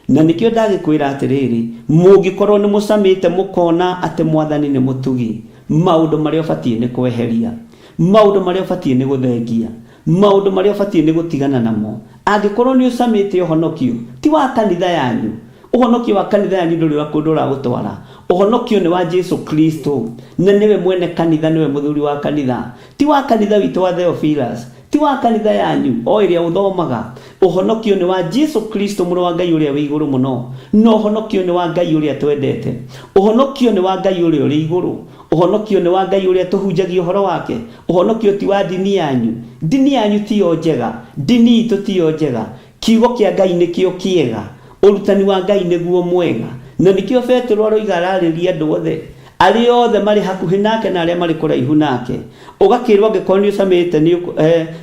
S3: Na nĩkĩo ndagĩkwĩra atĩrĩrĩ, mũngĩkorwo nĩ mũcamĩte mũkona atĩ Mwathani nĩ mũtugi, maũndũ marĩa ũbatiĩ nĩ kweheria, maũndũ marĩa ũbatiĩ nĩ gũthengia, maũndũ marĩa ũbatiĩ nĩ gũtigana namo, angĩkorwo nĩ ũcamĩte ũhonokio, ti wa kanitha yanyu, ũhonokio wa kanitha yanyu ndũrĩ kũndũ ũragũtwara,
S4: Ũhonokio nĩ wa Jesu Kristo, na nĩwe mwene kanitha, nĩwe mũthuri wa kanitha. Ti wa kanitha witũ wa Theophilus, ti wa kanitha yanyu o ĩrĩa ũthomaga. Ũhonokio nĩ wa Jesu Kristo, mũrũ wa Ngai ũrĩa wĩ igũrũ mũno. Na ũhonokio nĩ wa Ngai ũrĩa twendete. Ũhonokio nĩ wa Ngai ũrĩa ũrĩ igũrũ. Ũhonokio nĩ wa Ngai ũrĩa tũhunjagia ũhoro wake. Ũhonokio ti wa ndini yanyu. Ndini yanyu tiyo njega. Ndini itũ tiyo njega. Kiugo kĩa Ngai nĩkĩo kĩega. Ũrutani wa Ngai nĩguo mwega. Na nĩkĩo Petero aroiga ararĩria andũ othe, arĩa othe marĩ hakuhĩ nake na arĩa marĩ kũraihu nake. Ũgakĩrwo angĩkorwo nĩ ũcamĩte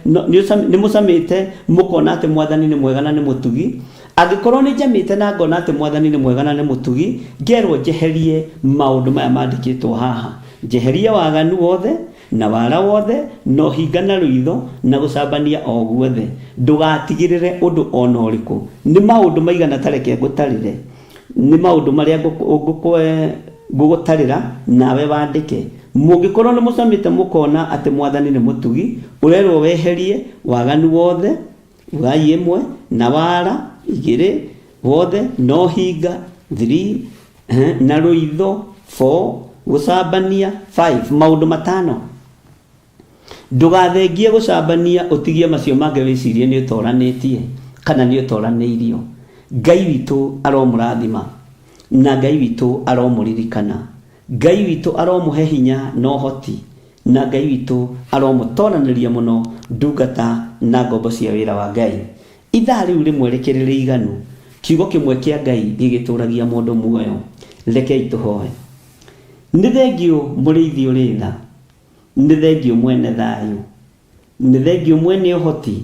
S4: nĩ mũcamĩte mũkona atĩ Mwathani nĩ mwega na nĩ mũtugi. Angĩkorwo nĩ njamĩte na ngona atĩ Mwathani nĩ mwega na nĩ mũtugi, ngerwo njeherie maũndũ maya mandĩkĩtwo haha. Njeherie waganu wothe, na wara wothe, na ũhinga na rũitho, na gũcambania o guothe. Ndũgatigĩrĩre ũndũ o na ũrĩkũ. Nĩ maũndũ maigana ta reke ngũtarĩre. Nĩ maũndũ marĩa ngũgũtarĩra, nawe wandĩke. Mũngĩkorwo nĩ mũcamĩte mũkona atĩ Mwathani nĩ mũtugi, ũrerwo weherie waganu wothe, ugai ĩmwe, na wara, igĩrĩ, wothe, na ũhinga, 3, na rũitho, 4, gũcambania, 5, maũndũ matano. Ndũgathengie gũcambania ũtigie macio mangĩ wĩcirie nĩ ũtoranĩtie kana nĩ ũtoranĩirio. Ngai witũ aromũrathima na Ngai witũ aromũririkana. Ngai witũ aromũhe hinya na ũhoti na Ngai witũ aromũtoranĩria mũno ndungata na ngombo cia wĩra wa Ngai. Ithaa rĩu rĩmwe rĩkĩrĩ rĩiganu, kiugo kĩmwe kĩa Ngai gĩgĩtũragia mũndũ muoyo. Rekei tũhoe. Nĩ thengiũ mũrĩithi ũrĩ tha, nĩ thengiũ mwene thayũ, nĩ thengiũ mwene ũhoti,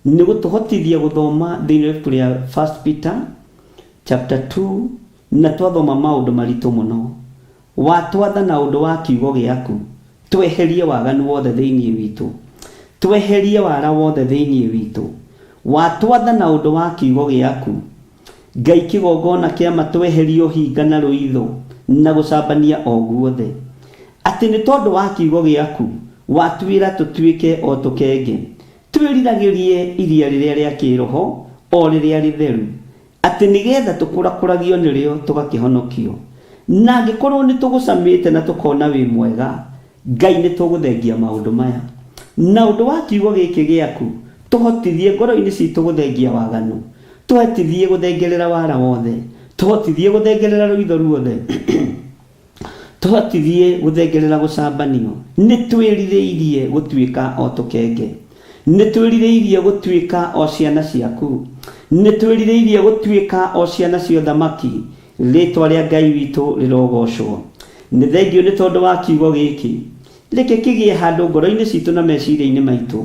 S4: nĩ gũtũhotithia gũthoma thĩinĩ wa ibuku rĩa First Peter chapter 2 na twathoma maũndũ maritũ mũno. Watwatha na ũndũ wa kiugo gĩaku, tweherie waganu wothe thĩinĩ witũ. Tweherie wara wothe thĩinĩ witũ. Watwatha na ũndũ wa kiugo gĩaku, Ngai kĩgongona kĩa ma tweherie ũhinga na rũitho na gũcambania o guothe. Atĩ nĩ tondũ wa kiugo gĩaku, watwĩra tũtuĩke o tũkenge, twĩriragĩrie iria rĩrĩa rĩa kĩĩroho, o rĩrĩa rĩtheru. Atĩ nĩ getha tũkũrakũragio nĩrĩo tũgakĩhonokio. Na angĩkorwo nĩ tũgũcamĩte na tũkona wĩ mwega, Ngai nĩ tũgũthengia maũndũ maya. Na ũndũ wa kiugo gĩkĩ gĩaku, tũhotithie ngoro-inĩ citũ gũthengia waganu, tũhetithie gũthengerera wara wothe, tũhotithie gũthengerera rũitho ruothe, Tũhotithie gũthengerera gũcambanio. Nĩ twĩrirĩirie gũtuĩka o tũkenge. Nĩ twĩrirĩirie gũtuĩka o ciana ciaku. Nĩ twĩrirĩirie gũtuĩka o ciana cia ũthamaki. Rĩĩtwa rĩa Ngai witũ rĩrogocwo. Nĩ thengiũ nĩ tondũ wa kiugo gĩkĩ. Reke kĩgĩe handũ ngoro-inĩ citũ na meciria-inĩ maitũ.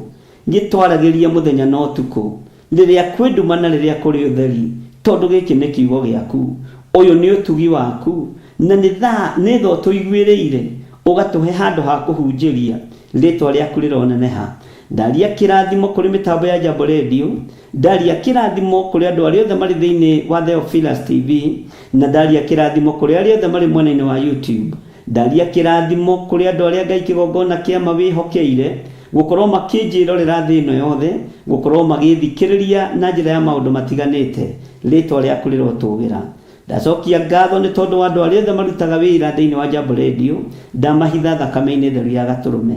S4: Gĩtwaragĩrie mũthenya na ũtukũ. Rĩrĩa kwĩ nduma na rĩrĩa kũrĩ ũtheri, tondũ gĩkĩ nĩ kiugo gĩaku. Ũyũ nĩ ũtugi waku, na nĩ tha, nĩ tha ũtũiguĩrĩire, ũgatũhe handũ ha kũhunjĩria. Rĩĩtwa rĩaku rĩroneneha. Ndaria kĩrathimo kũrĩ mĩtambo ya Jambo Radio, ndaria kĩrathimo kũrĩ andũ arĩa othe marĩ thĩinĩ wa Theophilus TV, na ndaria kĩrathimo kũrĩ arĩa othe marĩ mwena-inĩ wa YouTube. Ndaria kĩrathimo kũrĩ andũ arĩa Ngai kĩgongona kĩa ma wĩhokeire gũkorwo makĩnjĩrorera thĩ ĩno yothe, gũkorwo magĩthikĩrĩria na njĩra ya maũndũ matiganĩte. Rĩtwa rĩaku rĩrotũgĩra. Ndacokia ngatho nĩ tondũ wa andũ arĩa othe marutaga wĩra thĩinĩ wa Jambo Radio, ndamahitha thakame-inĩ theru ya Gatũrũme.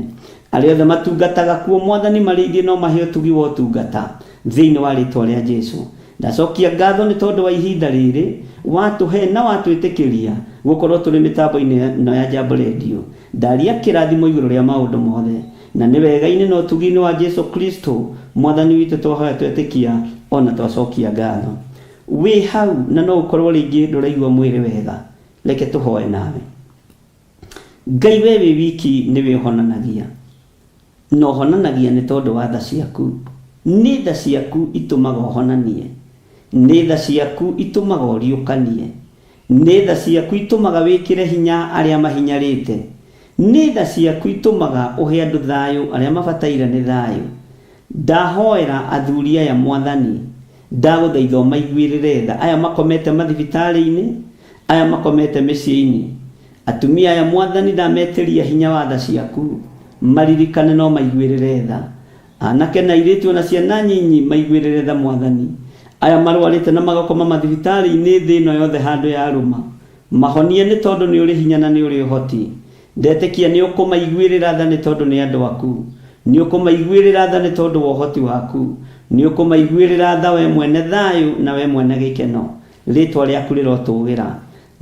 S4: Arĩa othe matungataga kuo Mwathani marĩithie no mahe ũtugi wa ũtungata thĩinĩ wa rĩtwa rĩa Jesu. Ndacokia ngatho nĩ tondũ wa ihinda rĩrĩ watũhe na watwĩtĩkĩria gũkorwo tũrĩ mĩtambo-inĩ ĩno ya Jambo Radio. Ndaria kĩrathimo igũrũ rĩa maũndũ mothe. Na nĩ wega-inĩ na ũtugi-inĩ wa Jesu Kristo Mwathani witũ twahoya twetĩkia o na twacokia ngatho. Wĩ hau na no ũkorwo rĩngĩ ndũraigua mwĩrĩ wega, reke tũhoe nawe. Ngai we wĩ wiki nĩwe ũhonanagia. Na ũhonanagia nĩ tondũ wa tha ciaku. Nĩ tha ciaku itũmaga ũhonanie. Nĩ tha ciaku itũmaga ũriũkanie. Nĩ tha ciaku itũmaga wĩkĩre hinya arĩa mahinyarĩte. Nĩ tha ciaku itũmaga ũhe andũ thayũ arĩa mabataire nĩ thayũ. Ndahoera athuri aya Mwathani, ndagũthaitha ũmaiguĩrĩre tha, aya makomete mathibitarĩ-inĩ, aya makomete mĩciĩ-inĩ. Atumia aya Mwathani ndametĩria hinya wa tha ciaku, maririkane na ũmaiguĩrĩre tha. Anake na airĩtu ona ciana nyinyi maiguĩrĩre tha Mwathani. Aya marwarĩte na magakoma mathibitarĩ-inĩ thĩ ĩno yothe handũ yarũma.
S3: Mahonie nĩ tondũ nĩ ũrĩ hinya na nĩ ũrĩ ũhoti. Ndetĩkia nĩ ũkũmaiguĩrĩra tha nĩ tondũ nĩ andũ aku. Nĩ ũkũmaiguĩrĩra tha nĩ tondũ wa ũhoti waku. Nĩ ũkũmaiguĩrĩra tha we mwene thayũ na we mwene gĩkeno. Rĩtwa rĩaku rĩrotũgĩra.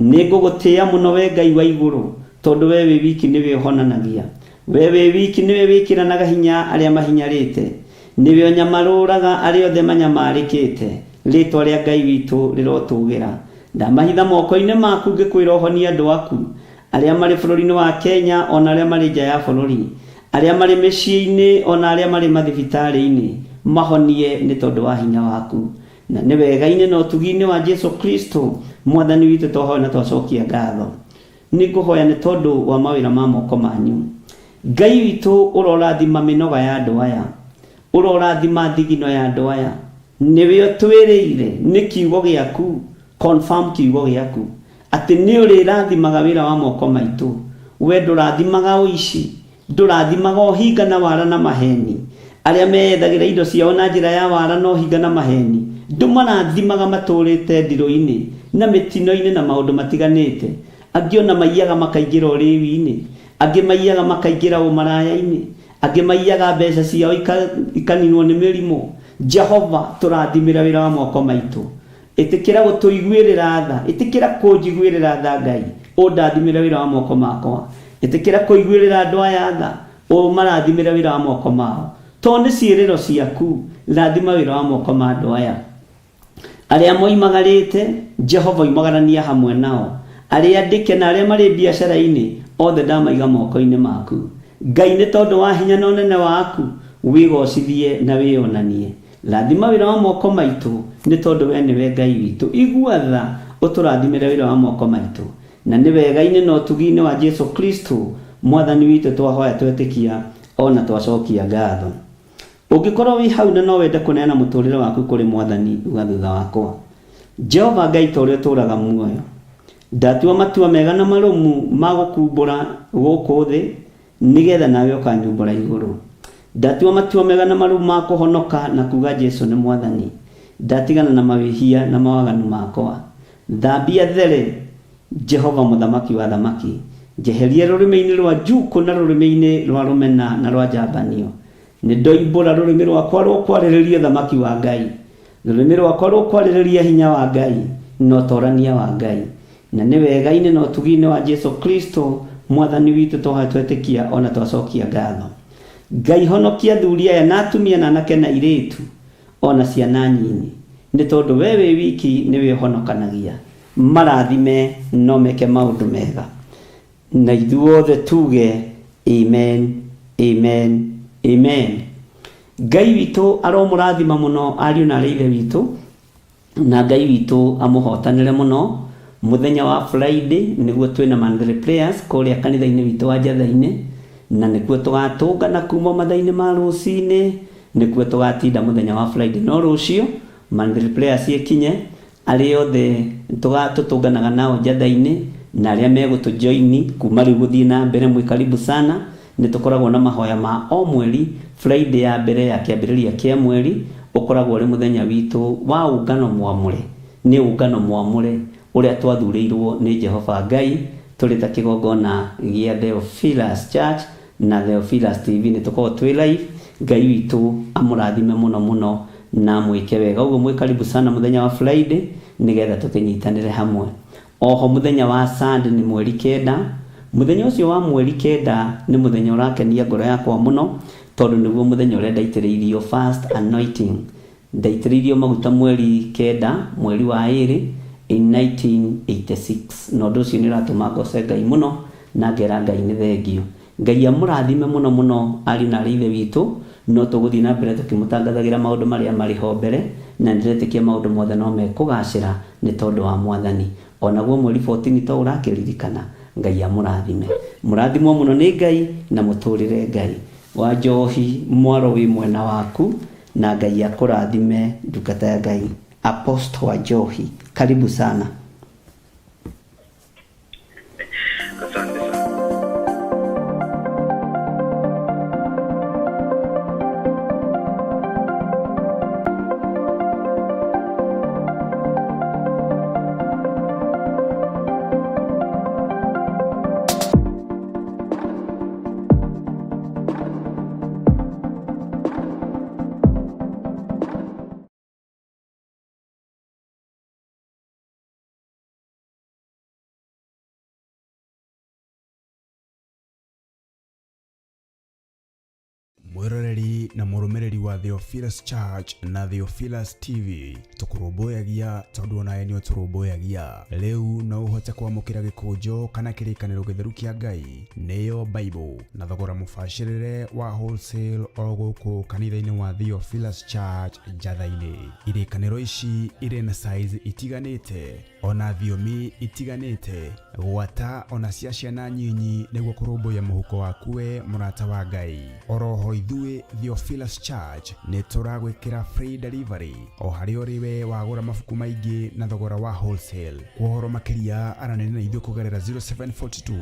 S3: Nĩ ngũgũtĩĩa mũno we Ngai wa igũrũ, tondũ we wĩ wiki nĩwe ũhonanagia. We wĩ wiki nĩwe wĩkĩranaga hinya arĩa mahinyarĩte. Nĩwe ũnyamarũraga arĩa othe manyamarĩkĩte. Rĩtwa rĩa Ngai witũ rĩrotũgĩra. Ndamahitha moko-inĩ maku ngĩkwĩra ũhonie andũ aku, arĩa marĩ bũrũri-inĩ wa Kenya ona arĩa marĩ nja ya bũrũri, arĩa marĩ mĩciĩ-inĩ ona arĩa marĩ mathibitarĩ-inĩ, mahonie nĩ tondũ wa hinya waku. Na nĩ wega-inĩ na ũtugi-inĩ wa Jesu Kristo Mwathani witũ twahoya na twacokia ngatho. Nĩ ngũhoya nĩ tondũ wa mawĩra ma moko manyu. Ngai witũ ũrorathima mĩnoga ya andũ aya, ũrorathima thigino ya andũ aya. Nĩwe ũtwĩrĩire nĩ kiugo gĩaku, confirm kiugo gĩaku atĩ nĩ ũrĩrathimaga wĩra wa moko maitũ. We ndũrathimaga ũici, ndũrathimaga ũhinga na wara na maheni. Arĩa meyethagĩra indo ciao na njĩra ya wara na ũhinga na maheni, ndũmarathimaga matũrĩte ndirũ-inĩ na mĩtino-inĩ na maũndũ matiganĩte. Angĩ ona maiyaga makaingĩra ũrĩwi-inĩ, angĩ maiyaga makaingĩra ũmaraya-inĩ, angĩ maiyaga mbeca ciao ikaninwo nĩ mĩrimũ. Jehova, tũrathimĩra wĩra wa moko maitũ. Ĩtĩkĩra gũtũiguĩrĩra tha, ĩtĩkĩra kũnjiguĩrĩra tha Ngai, ũndathimĩre wĩra wa moko makwa. Ĩtĩkĩra kũiguĩrĩra andũ aya tha, ũmarathimĩre wĩra wa moko mao. Tondũ nĩ ciĩrĩro ciaku, rathima wĩra wa moko ma andũ aya. Arĩa moimagarĩte, Jehova oimagarania hamwe nao. Arĩa andĩke na arĩa marĩ biacara-inĩ, othe ndamaiga moko-inĩ maku. Ngai nĩ tondũ wa hinya na ũnene waku, wĩgocithie na wĩonanie. Rathima wĩra wa moko maitũ, nĩ tondũ we nĩwe Ngai witũ. Igua tha, ũtũrathimĩre wĩra wa moko maitũ. Na nĩ wega-inĩ na ũtugi-inĩ wa Jesu Kristo Mwathani witũ twahoya twetĩkia ona twacokia ngatho. Ũngĩkorwo wĩ hau na no wende kũneana mũtũrĩre waku kũrĩ Mwathani, uga thutha wakwa. Jehova Ngai ta ũrĩa ũtũũraga muoyo, ndatua matua mega na marũmu ma gũkumbũra gũkũ thĩ, nĩgetha nawe ũkanyumbũra igũrũ. Ndatua matua mega na marũmu ma kũhonoka na kuga Jesu nĩ Mwathani. Ndatigana na mawĩhia na mawaganu makwa. Thambia there, Jehova Mũthamaki wa thamaki. Njeheria rũrĩmĩ-inĩ rwa njukũ na rũrĩmĩ-inĩ rwa rũmena na rwa njambanio. Nĩ ndoimbũra rũrĩmĩ rwakwa rũkwarĩrĩria ũthamaki wa Ngai. Rũrĩmĩ rwakwa rũkwarĩrĩria hinya wa Ngai na ũtorania wa Ngai. Na nĩ wega-inĩ na ũtugi-inĩ wa Jesu Kristo Mwathani witũ twahoya twetĩkia ona twacokia ngatho. Ngai honokia athuri aya na atumia na anake na airĩtu ona ciana nyinyi, nĩ tondũ we wĩ wiki nĩwe ũhonokanagia. Marathime no meke maũndũ mega. Na ithuothe tuge amen, amen, amen. Ngai witũ aromũrathima mũno ariũ na arĩ ithe witũ, na Ngai witũ amũhotanĩre mũno. Mũthenya wa Friday nĩguo twĩna monthly prayers kũrĩa kanitha-inĩ witũ wa Njatha-inĩ, na nĩkuo tũgatũngana kuma mathaa-inĩ ma rũcinĩ, nĩkuo tũgatinda mũthenya wa Friday. No rũciũ monthly prayers ĩkinye, arĩa othe tũtũnganaga nao Njatha-inĩ na arĩa megũtũjoini kuma rĩu gũthiĩ na mbere, mwĩ karibu sana. Nĩ tũkoragwo na mahoya ma o mweri, Friday ya mbere ya kĩambĩrĩria kĩa mweri ũkoragwo ũrĩ mũthenya witũ wa ũngano mwamũre. Nĩ ũngano mwamũre ũrĩa twathurĩirwo nĩ Jehova Ngai tũrĩ ta kĩgongona gĩa Theophilus Church na Theophilus TV. Nĩ tũkoragwo twĩ live. Ngai witũ amũrathime mũno mũno na amwĩke wega. Ũguo mwĩ karibu sana mũthenya wa Friday nĩgetha tũkĩnyitanĩre hamwe. Oho mũthenya wa Sunday nĩ mweri 9. Mũthenya ũcio wa mweri 9 nĩ mũthenya ũrakenia ngoro yakwa mũno, tondũ nĩguo mũthenya ũrĩa ndaitĩrĩirio first anointing. Ndaitĩrĩirio maguta mweri 9, mweri wa 2 in 1986. Na ũndũ ũcio nĩ ũratũma ngoce Ngai mũno na ngera Ngai nĩ thengio. Ngai amũrathime mũno mũno ariũ na arĩ ithe witũ. No tũgũthiĩ na mbere tũkĩmũtangathagĩra maũndũ marĩa marĩ ho mbere, na nĩndĩretĩkia maũndũ mothe no mekũgacĩra nĩ tondũ wa Mwathani. Onaguo mweri 14 to ũrakĩririkana. Ngai amũrathime. Mũrathimwo mũno nĩ Ngai na mũtũrĩre Ngai. Wa njohi mwaro wĩ mwena waku, na Ngai akũrathime ndungata ya Ngai. Apostle wa Njohi, karibu sana.
S5: Asante sana.
S1: Mwĩroreri na mũrũmĩrĩri wa Theophilus Church na Theophilus TV, tũkũrũmbũyagia tondũ onawe nĩ ũtũrũmbũyagia. Rĩu no ũhote kwamũkĩra gĩkũnjo kana kĩrĩkanĩro gĩtheru kĩa Ngai, nĩyo Bible, na thogora mũbacĩrĩre wa wholesale o gũkũ kanitha-inĩ wa Theophilus Church Njatha-inĩ. Irĩkanĩro ici irĩ na size itiganĩte ona thiomi itiganĩte, gwata ona cia ciana nyinyi nĩguo kũrũmbũiya mũhuko waku we mũrata wa Ngai. Oroho ithuĩ Theophilus Church nĩ tũragwĩkĩra free delivery o harĩa ũrĩ we wagũra mabuku maingĩ na thogora wa wholesale. Kwa ũhoro makĩria aranĩria na ithuĩ kũgerera 0742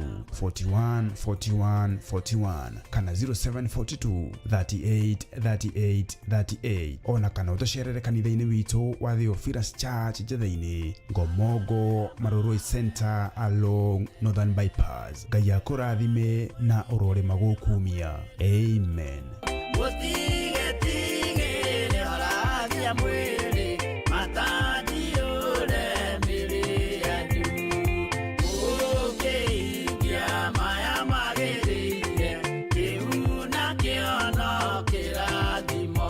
S1: 41 41 41 kana 0742 38 38 38 ona kana ũtũcerere kanitha-inĩ witũ wa Theophilus Church Njatha-inĩ, Ngomongo, Marurui Center along Northern Bypass. Ngai akũrathime na ũrorĩma gũkumia. Amen.
S2: Mũtigetigĩre orathia mwĩrĩ, matanjiũre mĩrĩ yanyu. Mũkĩhingia maya magĩrĩire, kĩu nakĩo no kĩrathimo.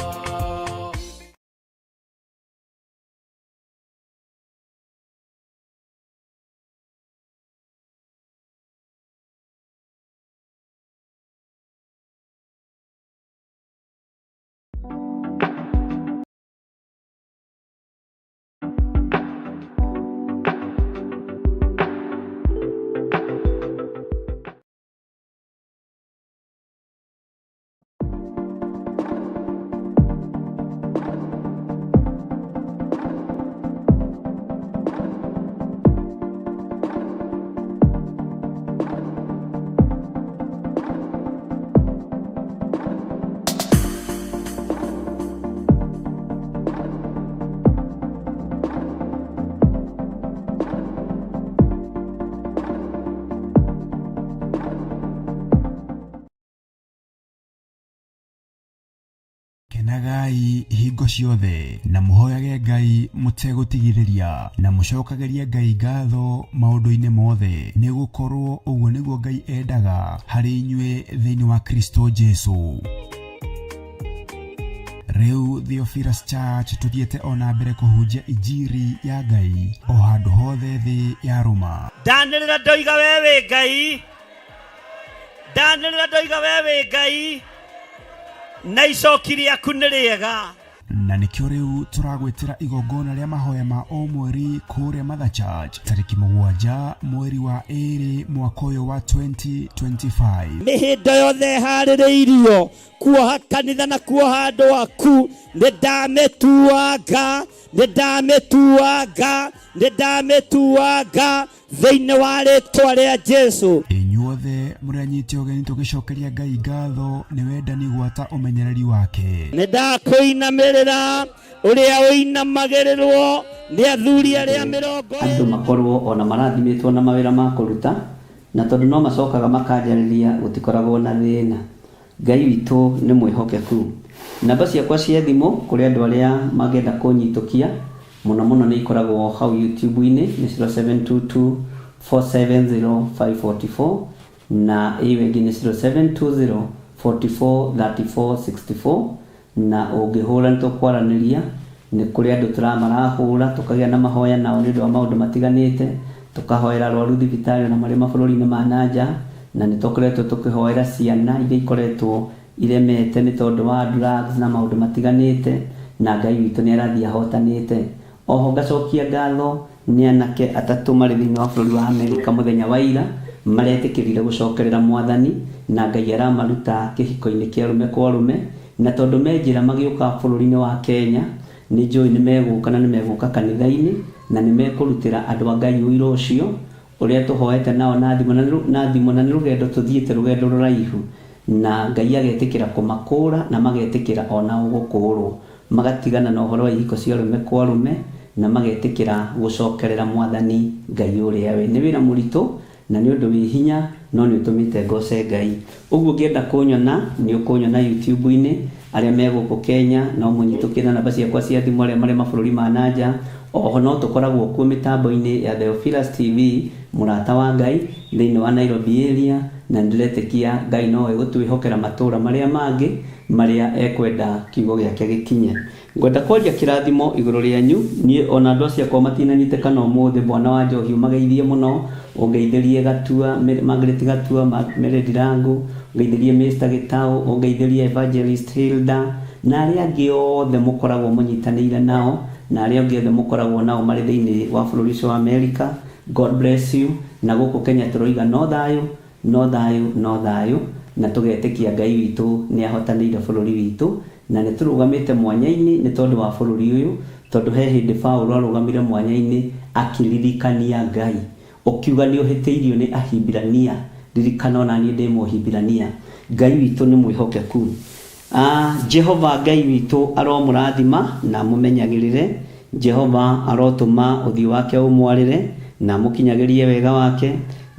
S1: Kenagai hingo ciothe na mũhoyage Ngai mũtegũtigithĩria na mũcokagĩrie Ngai ngatho maũndũ-inĩ mothe, nĩ gũkorwo ũguo nĩguo Ngai endaga harĩ inyuĩ thĩinĩ wa Kristo Jesu. Rĩu Theophilus Church tũthiĩte o na mbere kũhunjia injiri ya Ngai o handũ hothe thĩ ya rũma.
S2: Ndanĩrĩra ndoiga we wĩ Ngai, ndanĩrĩra ndoiga we wĩ Ngai, na icoki rĩaku nĩ rĩega.
S1: Na nĩkĩo rĩu tũragwĩtĩra igongona rĩa mahoya ma o mweri kũrĩa Mother Church tarĩki 7 mweri wa 2 mwaka ũyũ wa 2025.
S2: Mĩhĩndo yothe ĩharĩrĩirio kuoha kanitha na kuoha andũ aku, nĩ ndamĩtuanga, nĩ ndamĩtuanga, nĩ ndamĩtuanga thĩinĩ wa rĩtwa rĩa Jesu.
S1: Inyuothe mũrĩ anyite ũgeni tũgĩcokeria Ngai ngatho nĩ wendani gwata ũmenyereri wake.
S2: Nĩ ndakũinamĩrĩra ũrĩa ũinamagĩrĩrwo nĩ athuri arĩa mĩrongo
S3: Andũ makorwo ona marathimĩtwo na mawĩra ma kũruta, na tondũ no macokaga makanjarĩria gũtikoragwo na thĩna. Ngai witũ nĩ mwĩhokeku. Namba ciakwa cia thimũ kũrĩ andũ arĩa mangĩenda kũnyitũkia mũno mũno nĩ ikoragwo hau YouTube-inĩ, nĩ 0722 470 544 na ĩyo ĩngĩ nĩ 0720 44 34 64, na ũngĩhũra nĩ tũkwaranĩria. Nĩ kũrĩ andũ tũramarahũra tũkagĩa na mahoya nao nĩ ũndũ wa maũndũ matiganĩte, tũkahoera arwaru thibitarĩ ona marĩ mabũrũri-inĩ ma na nja, na nĩ tũkoretwo tũkĩhoera ciana iria ikoretwo iremete nĩ tondũ wa drugs na maũndũ matiganĩte, na Ngai witũ nĩ arathiĩ ahotanĩte. Oho ngacokia ngatho nĩ anake atatũ marĩ thĩinĩ wa bũrũri wa Amerika mũthenya wa ira maretĩkĩrire gũcokerera Mwathani, na Ngai aramaruta kĩhiko-inĩ kĩa arũme kwa arũme, na tondũ me njĩra magĩũka bũrũri-inĩ wa Kenya, nĩ njũĩ nĩ megũka na nĩ megũka kanitha-inĩ, na nĩ mekũrutĩra andũ a Ngai ũira ũcio ũrĩa tũhoete nao na thimũ, na thimũ, na nĩ rũgendo tũthiĩte rũgendo rũraihu, na Ngai agetĩkĩra kũmakũũra na magetĩkĩra onao gũkũũrwo, magatigana na ũhoro wa ihiko cia arũme kwa arũme, na magetĩkĩra gũcokerera Mwathani Ngai ũrĩa we. Nĩ wĩra mũritũ na nĩ ũndũ wĩ hinya, no nĩ ũtũmĩte ngoce Ngai. Ũguo ũngĩenda kũnyona nĩ ũkũnyona YouTube-inĩ, arĩa me gũkũ Kenya no mũnyitũkie na namba ciakwa cia thimũ, arĩa marĩ mabũrũri ma na nja. Oho no tũkoragwo kuo mĩtambo-inĩ ya Theophilus TV, mũrata wa Ngai, thĩinĩ wa Nairobi area. Na nĩndĩretĩkia Ngai no egũtwĩhokera matũra marĩa mangĩ marĩa ekwenda kiugo gĩake gĩkinye. Ngwenda kwaria kĩrathimo igũrũ rĩanyu. Niĩ ona andũ acio akwa matinanyitĩkana ũmũthĩ, bwana wa njohi ũmageithie mũno, ũngeithĩrie Gatua, Margaret Gatua, Mary Ndirangu, ũngeithĩrie Mr. Gĩtaũ, ũngeithĩrie Evangelist Hilda, na arĩa angĩ othe mũkoragwo mũnyitanĩire nao, na arĩa angĩ othe mũkoragwo nao marĩ thĩinĩ wa bũrũri ũcio wa America. God bless you. Na gũkũ Kenya tũroiga no thayũ, no thayũ, no thayũ, na tũgetĩkia Ngai witũ nĩ ahotanĩire bũrũri witũ, na nĩ tũrũgamĩte mwanya-inĩ nĩ tondũ wa bũrũri ũyũ, tondũ he hĩndĩ Paũlũ arũgamire mwanya-inĩ akĩririkania Ngai. Ũkiuga nĩ ũhĩtĩirio nĩ Ahibirania, ririkana ona niĩ ndĩ Mũhibirania. Ngai witũ nĩ mwĩhokeku. Jehova Ngai witũ aromũrathima na amũmenyagĩrĩre. Jehova arotũma ũthiũ wake ũmwarĩre na amũkinyagĩrie wega wake.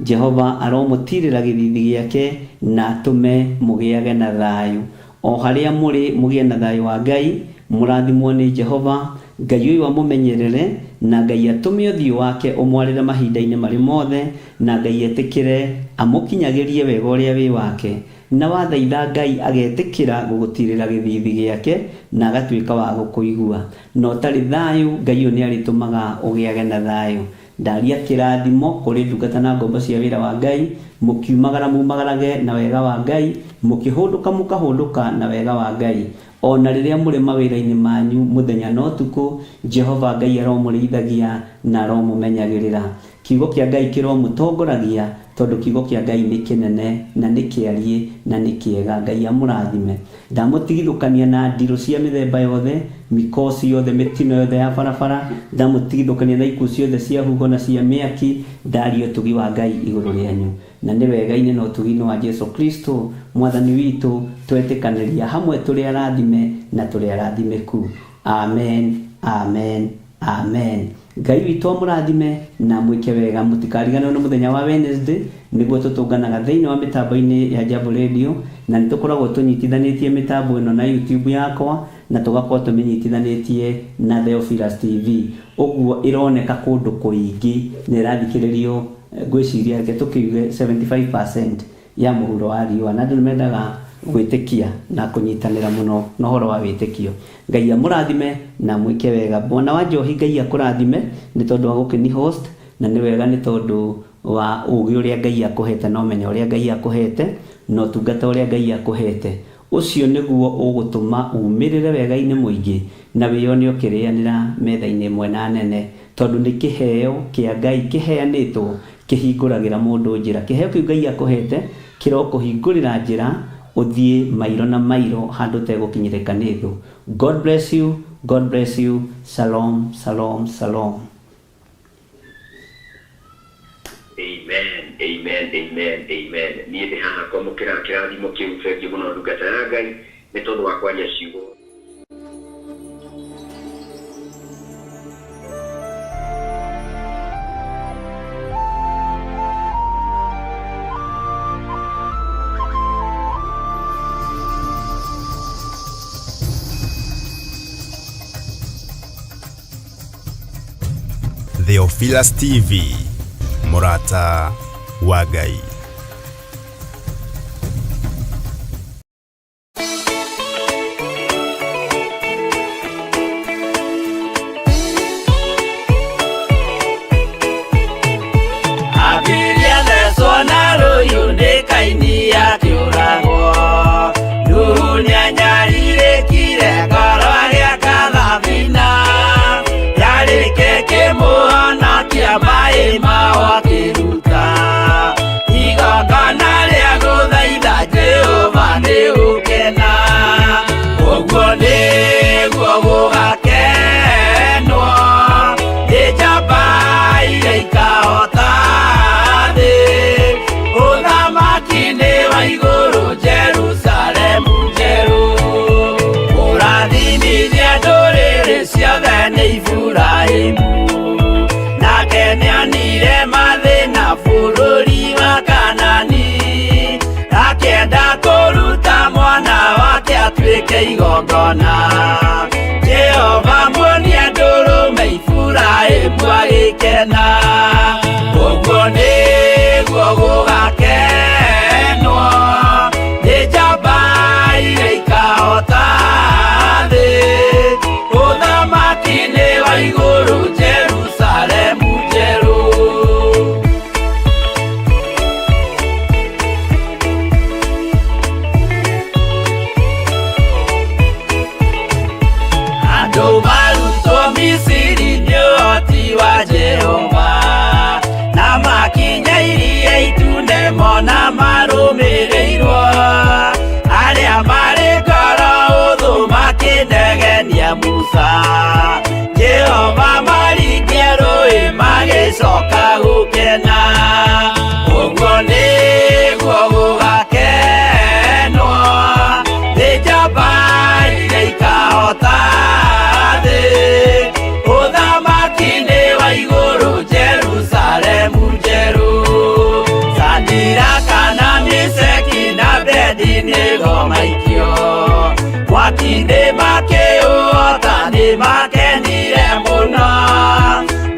S3: Jehova aromũtiirĩra gĩthiithi gĩake na atũme mũgĩage na thayũ. O harĩa mũrĩ mũgĩe na thayũ wa Ngai. Mũrathimwo nĩ Jehova. Ngai ũyũ amũmenyerere, na Ngai atũme ũthiũ wake ũmwarĩre mahinda-inĩ marĩ mothe, na Ngai etĩkĩre amũkinyagĩrie wega ũrĩa wĩ wake. Na wathaitha Ngai agetĩkĩra gũgũtiirĩra gĩthiithi gĩake na agatuĩka wa gũkũigua. Na ũtarĩ thayũ, Ngai ũyũ nĩarĩtũmaga ũgĩage na thayũ. Ndaria kĩrathimo kũrĩ ndungata na ngombo cia wĩra wa Ngai, mũkiumagara mumagarage na wega wa Ngai, mũkĩhũndũka mũkahũndũka na wega wa Ngai. O na rĩrĩa mũrĩ mawĩra-inĩ manyu mũthenya na ũtukũ, Jehova Ngai aromũrĩithagia na aromũmenyagĩrĩra. Kiugo kĩa Ngai kĩromũtongoragia, tondũ kiugo kĩa Ngai nĩ kĩnene na nĩ kĩariĩ na nĩ kĩega. Ngai amũrathime. Ndamũtigithũkania na ndirũ cia mĩthemba yothe, mikosi yothe, mĩtino yothe ya barabara, ndamũtigithũkania na ikuũ ciothe cia huho na cia mĩaki, ndaria ũtugi wa Ngai igũrũ rĩanyu. Na nĩ wega-inĩ na ũtugi-inĩ wa Jesu Kristo, Mwathani witũ, twetĩkanĩria hamwe tũrĩ arathime na tũrĩ arathimĩku. Amen, amen, amen. Ngai witũ amũrathime na amwĩke wega. Mũtikariganĩrwo nĩ mũthenya wa Wednesday, nĩguo tũtũnganaga thĩinĩ wa mĩtambo-inĩ ya Jambo Radio, na nĩ tũkoragwo tũnyitithanĩtie mĩtambo ĩno na YouTube yakwa, na tũgakorwo tũmĩnyitithanĩtie na Theophilus TV. Ũguo ĩroneka kũndũ kũingĩ na ĩrathikĩrĩrio, ngwĩciria reke tũkiuge 75% ya mũhuro wa riũa, na andũ nĩ mendaga gwĩtĩkia na kũnyitanĩra mũno na ũhoro wa wĩtĩkio. Ngai amũrathime na amwĩke wega. Bwana wa njohi, Ngai akũrathime nĩ tondũ wa gũkĩni host, na nĩ wega nĩ tondũ wa ũgĩ ũrĩa Ngai akũhete na ũmenyo ũrĩa Ngai akũhete na ũtungata ũrĩa Ngai akũhete. Ũcio nĩguo ũgũtũma umĩrĩre wega-inĩ mũingĩ na wĩyone ũkĩrĩanĩra metha-inĩ ĩmwe na anene, tondũ nĩ kĩheo kĩa Ngai kĩheanĩtwo kĩhingũragĩra mũndũ njĩra. Kĩheo kĩu Ngai akũhete kĩrokũhingũrĩra njĩra ũthiĩ mairo na mairo handũ ũtegũkinyĩrĩka nĩ thũ. God bless you, God bless you. Shalom, shalom, shalom.
S5: Amen, amen, amen, amen. Niĩ ndĩ haha kwamũkĩra kĩrathimo kĩu. Thengiũ mũno ndungata ya Ngai nĩ tondũ wa kwaria ciugo.
S1: Theophilus TV, mũrata wa Ngai.
S2: Abiria thecwo na rũhiũ nĩ Kaini akĩũragwo. Nuhu nĩanyarirĩkire ngoro agĩaka thabina. Yarĩke kĩmũhonokia maĩ mao akĩruta. Igongona rĩa gũthaitha Jehova nĩ gũkena. Ũguo nĩguo gũgakenwo nĩ njamba iria ikahota thĩ. Ũthamaki nĩ wa igũrũ Jerusalemu njerũ. Kũrathimithia ndũrĩrĩ ciothe nĩ Iburahĩmu. Nake nĩonire mathĩna bũrũri wa Kanani. Akĩenda kũruta mwana wake atuĩke igongona. Jehova muonia ndũrũme Iburahĩmu agĩkena. Ũguo nĩguo gũgakenwo magĩcoka gũkena. Ũguo nĩguo gũgakenwo nĩ njamba iria ikahota thĩ. Ũthamaki-inĩ wa igũrũ Jerusalemu njerũ. Sadiraka na Meshaki na Abednego maikio mwaki-inĩ makĩũota nĩ makenire mũno.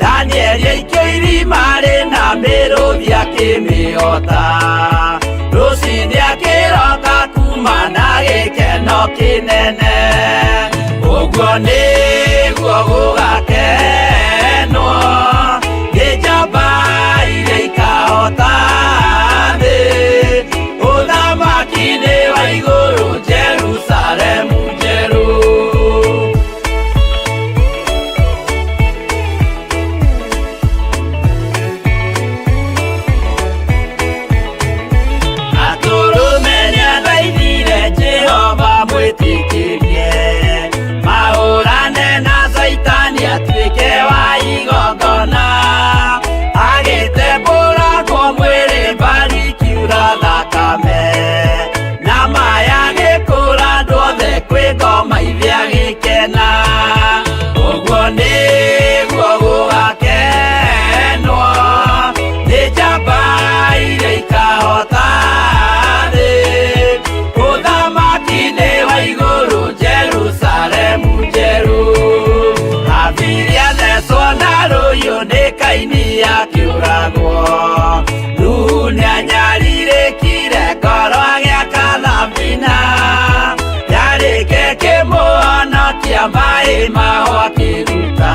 S2: Danieli aikio irima rĩna mĩrũthi akĩmĩota. Rũcinĩ akĩroka kuma na gĩkeno kĩnene. Ũguo nĩguo gũgakenwo nĩ njamba iria ikahota thĩ. Ũthamaki-inĩ wa igũrũ Jerusalemu njerũ. Atũrũme nĩathaithire Jehova mwĩtĩkĩrie mahũrane na Caitani atuĩke wa igongona. Agĩtembũrangwo mwĩrĩ mbari kiura thakame na maya gĩkũra andũ othe kwĩ ngoma ithe agĩkena. Ũguo nĩguo gũgakenwo nĩ njamba iria ikahota thĩ. Ũthamaki-inĩ wa igũrũ Jerusalemu njerũ. Habili athecwo na rũhiũ nĩ Kaini akĩũragwo. Nuhu nĩanyarirĩkire ngoro agĩaka thabina. Yarĩke kĩmũhonokia maĩ maho akĩruta.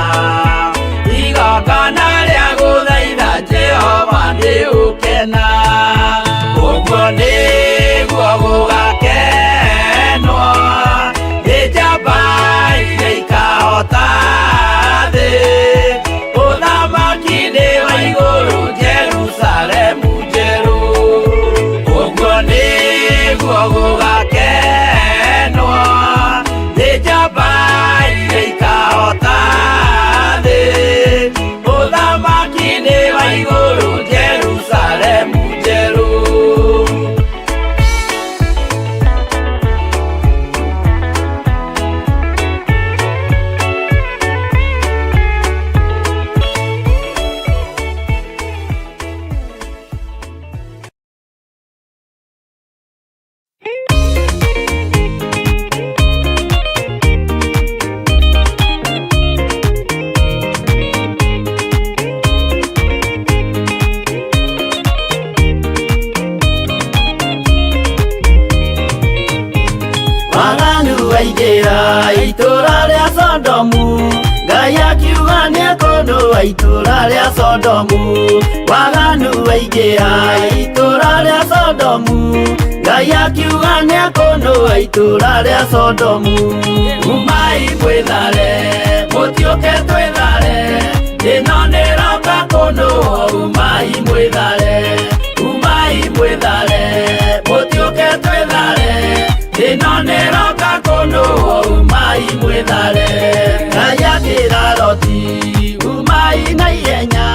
S2: Igongona rĩa gũthaitha Jehova nĩ ũkena. Ũguo nĩguo gũgakenwo nĩ njamba iria ikahota thĩ. Ũthamaki-inĩ wa igũrũ Jerusalemu njerũ. Ũguo nĩguo gũgakenwo nĩ njamba iria ikahota thĩ. Ũthamaki-inĩ wa igũrũ Jerusalemu njerũ. Waganu waingĩra itũra rĩa Sodomu, Ngai akiuga nĩekũnũa itũra rĩa Sodomu. Waganu waingĩra itũra rĩa Sodomu, Ngai akiuga nĩekũnũa itũra rĩa Sodomu. Umai mwĩthare, mũtiũke twĩthare, ĩno nĩroka kũnũo. Umai mwĩthare, umai mwĩthare, mũtiũke twĩthare, ĩno nĩroka kũnũo. Umai mwĩthare. Ngai akĩra Loti, umai na ihenya,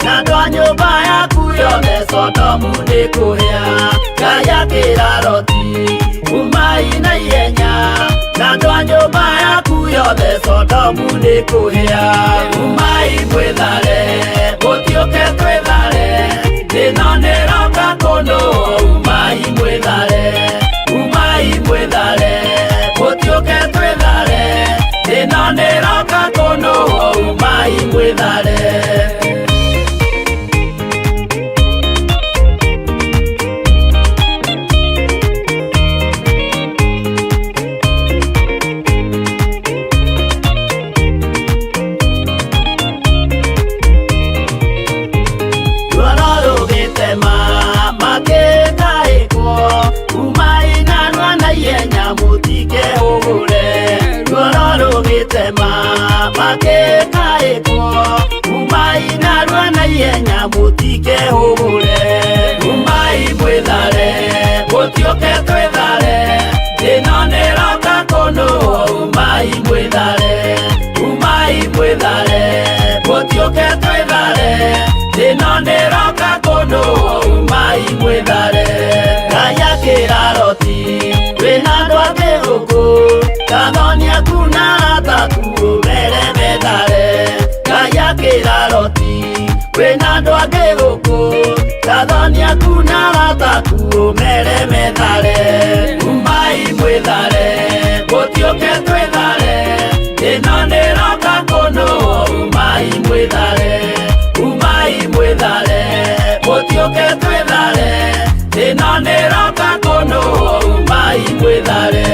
S2: na andũ a nyũmba yaku yothe Sodomu nĩ kũhĩa. Ngai akĩra Loti, umai na ihenya, na andũ a nyũmba yaku yothe Sodomu nĩ kũhĩa. Umai mwĩthare, mũtiũke twĩthare, ĩno nĩroka kũnũo. Umai mwĩthare, umai mwĩthare, mũtiũke twĩthare, ĩno nĩroka kũnũo. Umai mwĩthare. Ruoro rũgĩtema makĩtaĩkwo, umai narua na ihenya mũtikehũgũre. Ruoro rũgĩtema makĩtaĩkwo, umai narua na ihenya mũtikehũgũre. Umai mwĩthare, mũtiũke twĩthare, ĩno nĩroka kũnũo. Umai mwĩthare, umai mwĩthare, mũtiũke twĩthare, Akĩra Loti kwĩna andũ angĩ gũkũ tathoni aku na arata aku ũmere methare umai mwĩthare gũtiũke twĩthare ĩno nĩroka kũnũhwo umai mwĩthare umai mwĩthare gũtiũke twĩthare ĩno nĩroka kũnũhwo umai mwĩthare.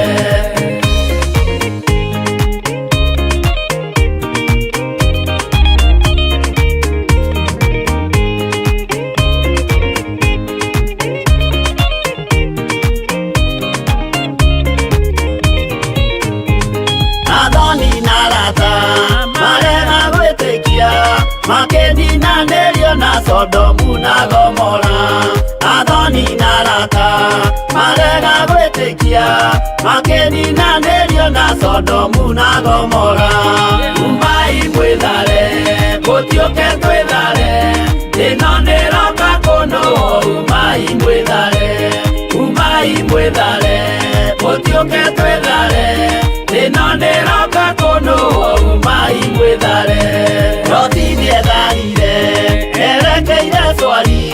S2: Athoni na arata marega gwĩtĩkia makĩninanĩrio na Sodomu na Gomora. Athoni na arata marega gwĩtĩkia makĩninanĩrio na Sodomu na Gomora. Umai mwĩthare gũtiũke twĩthare ĩno nĩroka kũnũhwo umai mwĩthare umai mwĩthare gũtiũke twĩthare ĩno nĩroka kũnũhwo umai mwĩthare. Loti nĩetharire erekeire Swari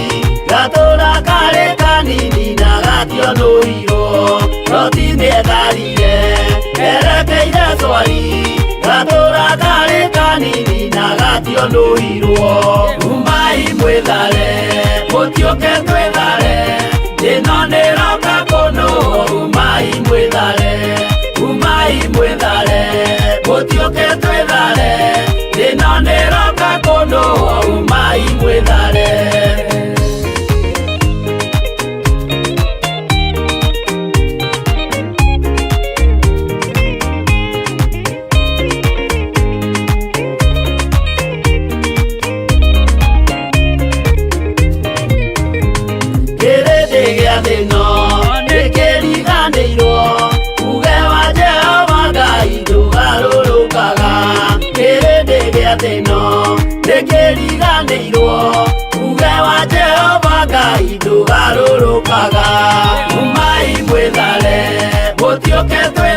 S2: gatũra karĩ kanini na gationũirwo. Loti nĩetharire erekeire Swari gatũra karĩ kanini na gationũirwo. Umai mwĩthare gũtiũke twĩthare ĩno nĩroka kũnũhwo umai mwĩthare umai mwĩthare gũtiũke twĩthare ĩno nĩroka kũnũhwo umai mwĩthare. Kĩrĩndĩ gĩa thĩ ĩno nĩkĩriganĩirwo uge wa Jehova Ngai ndũgarũrũkaga. Kĩrĩndĩ gĩa thĩ ĩno nĩkĩriganĩirwo uge wa Jehova Ngai ndũgarũrũkaga. Umai mwĩthare gũtiũke twĩthare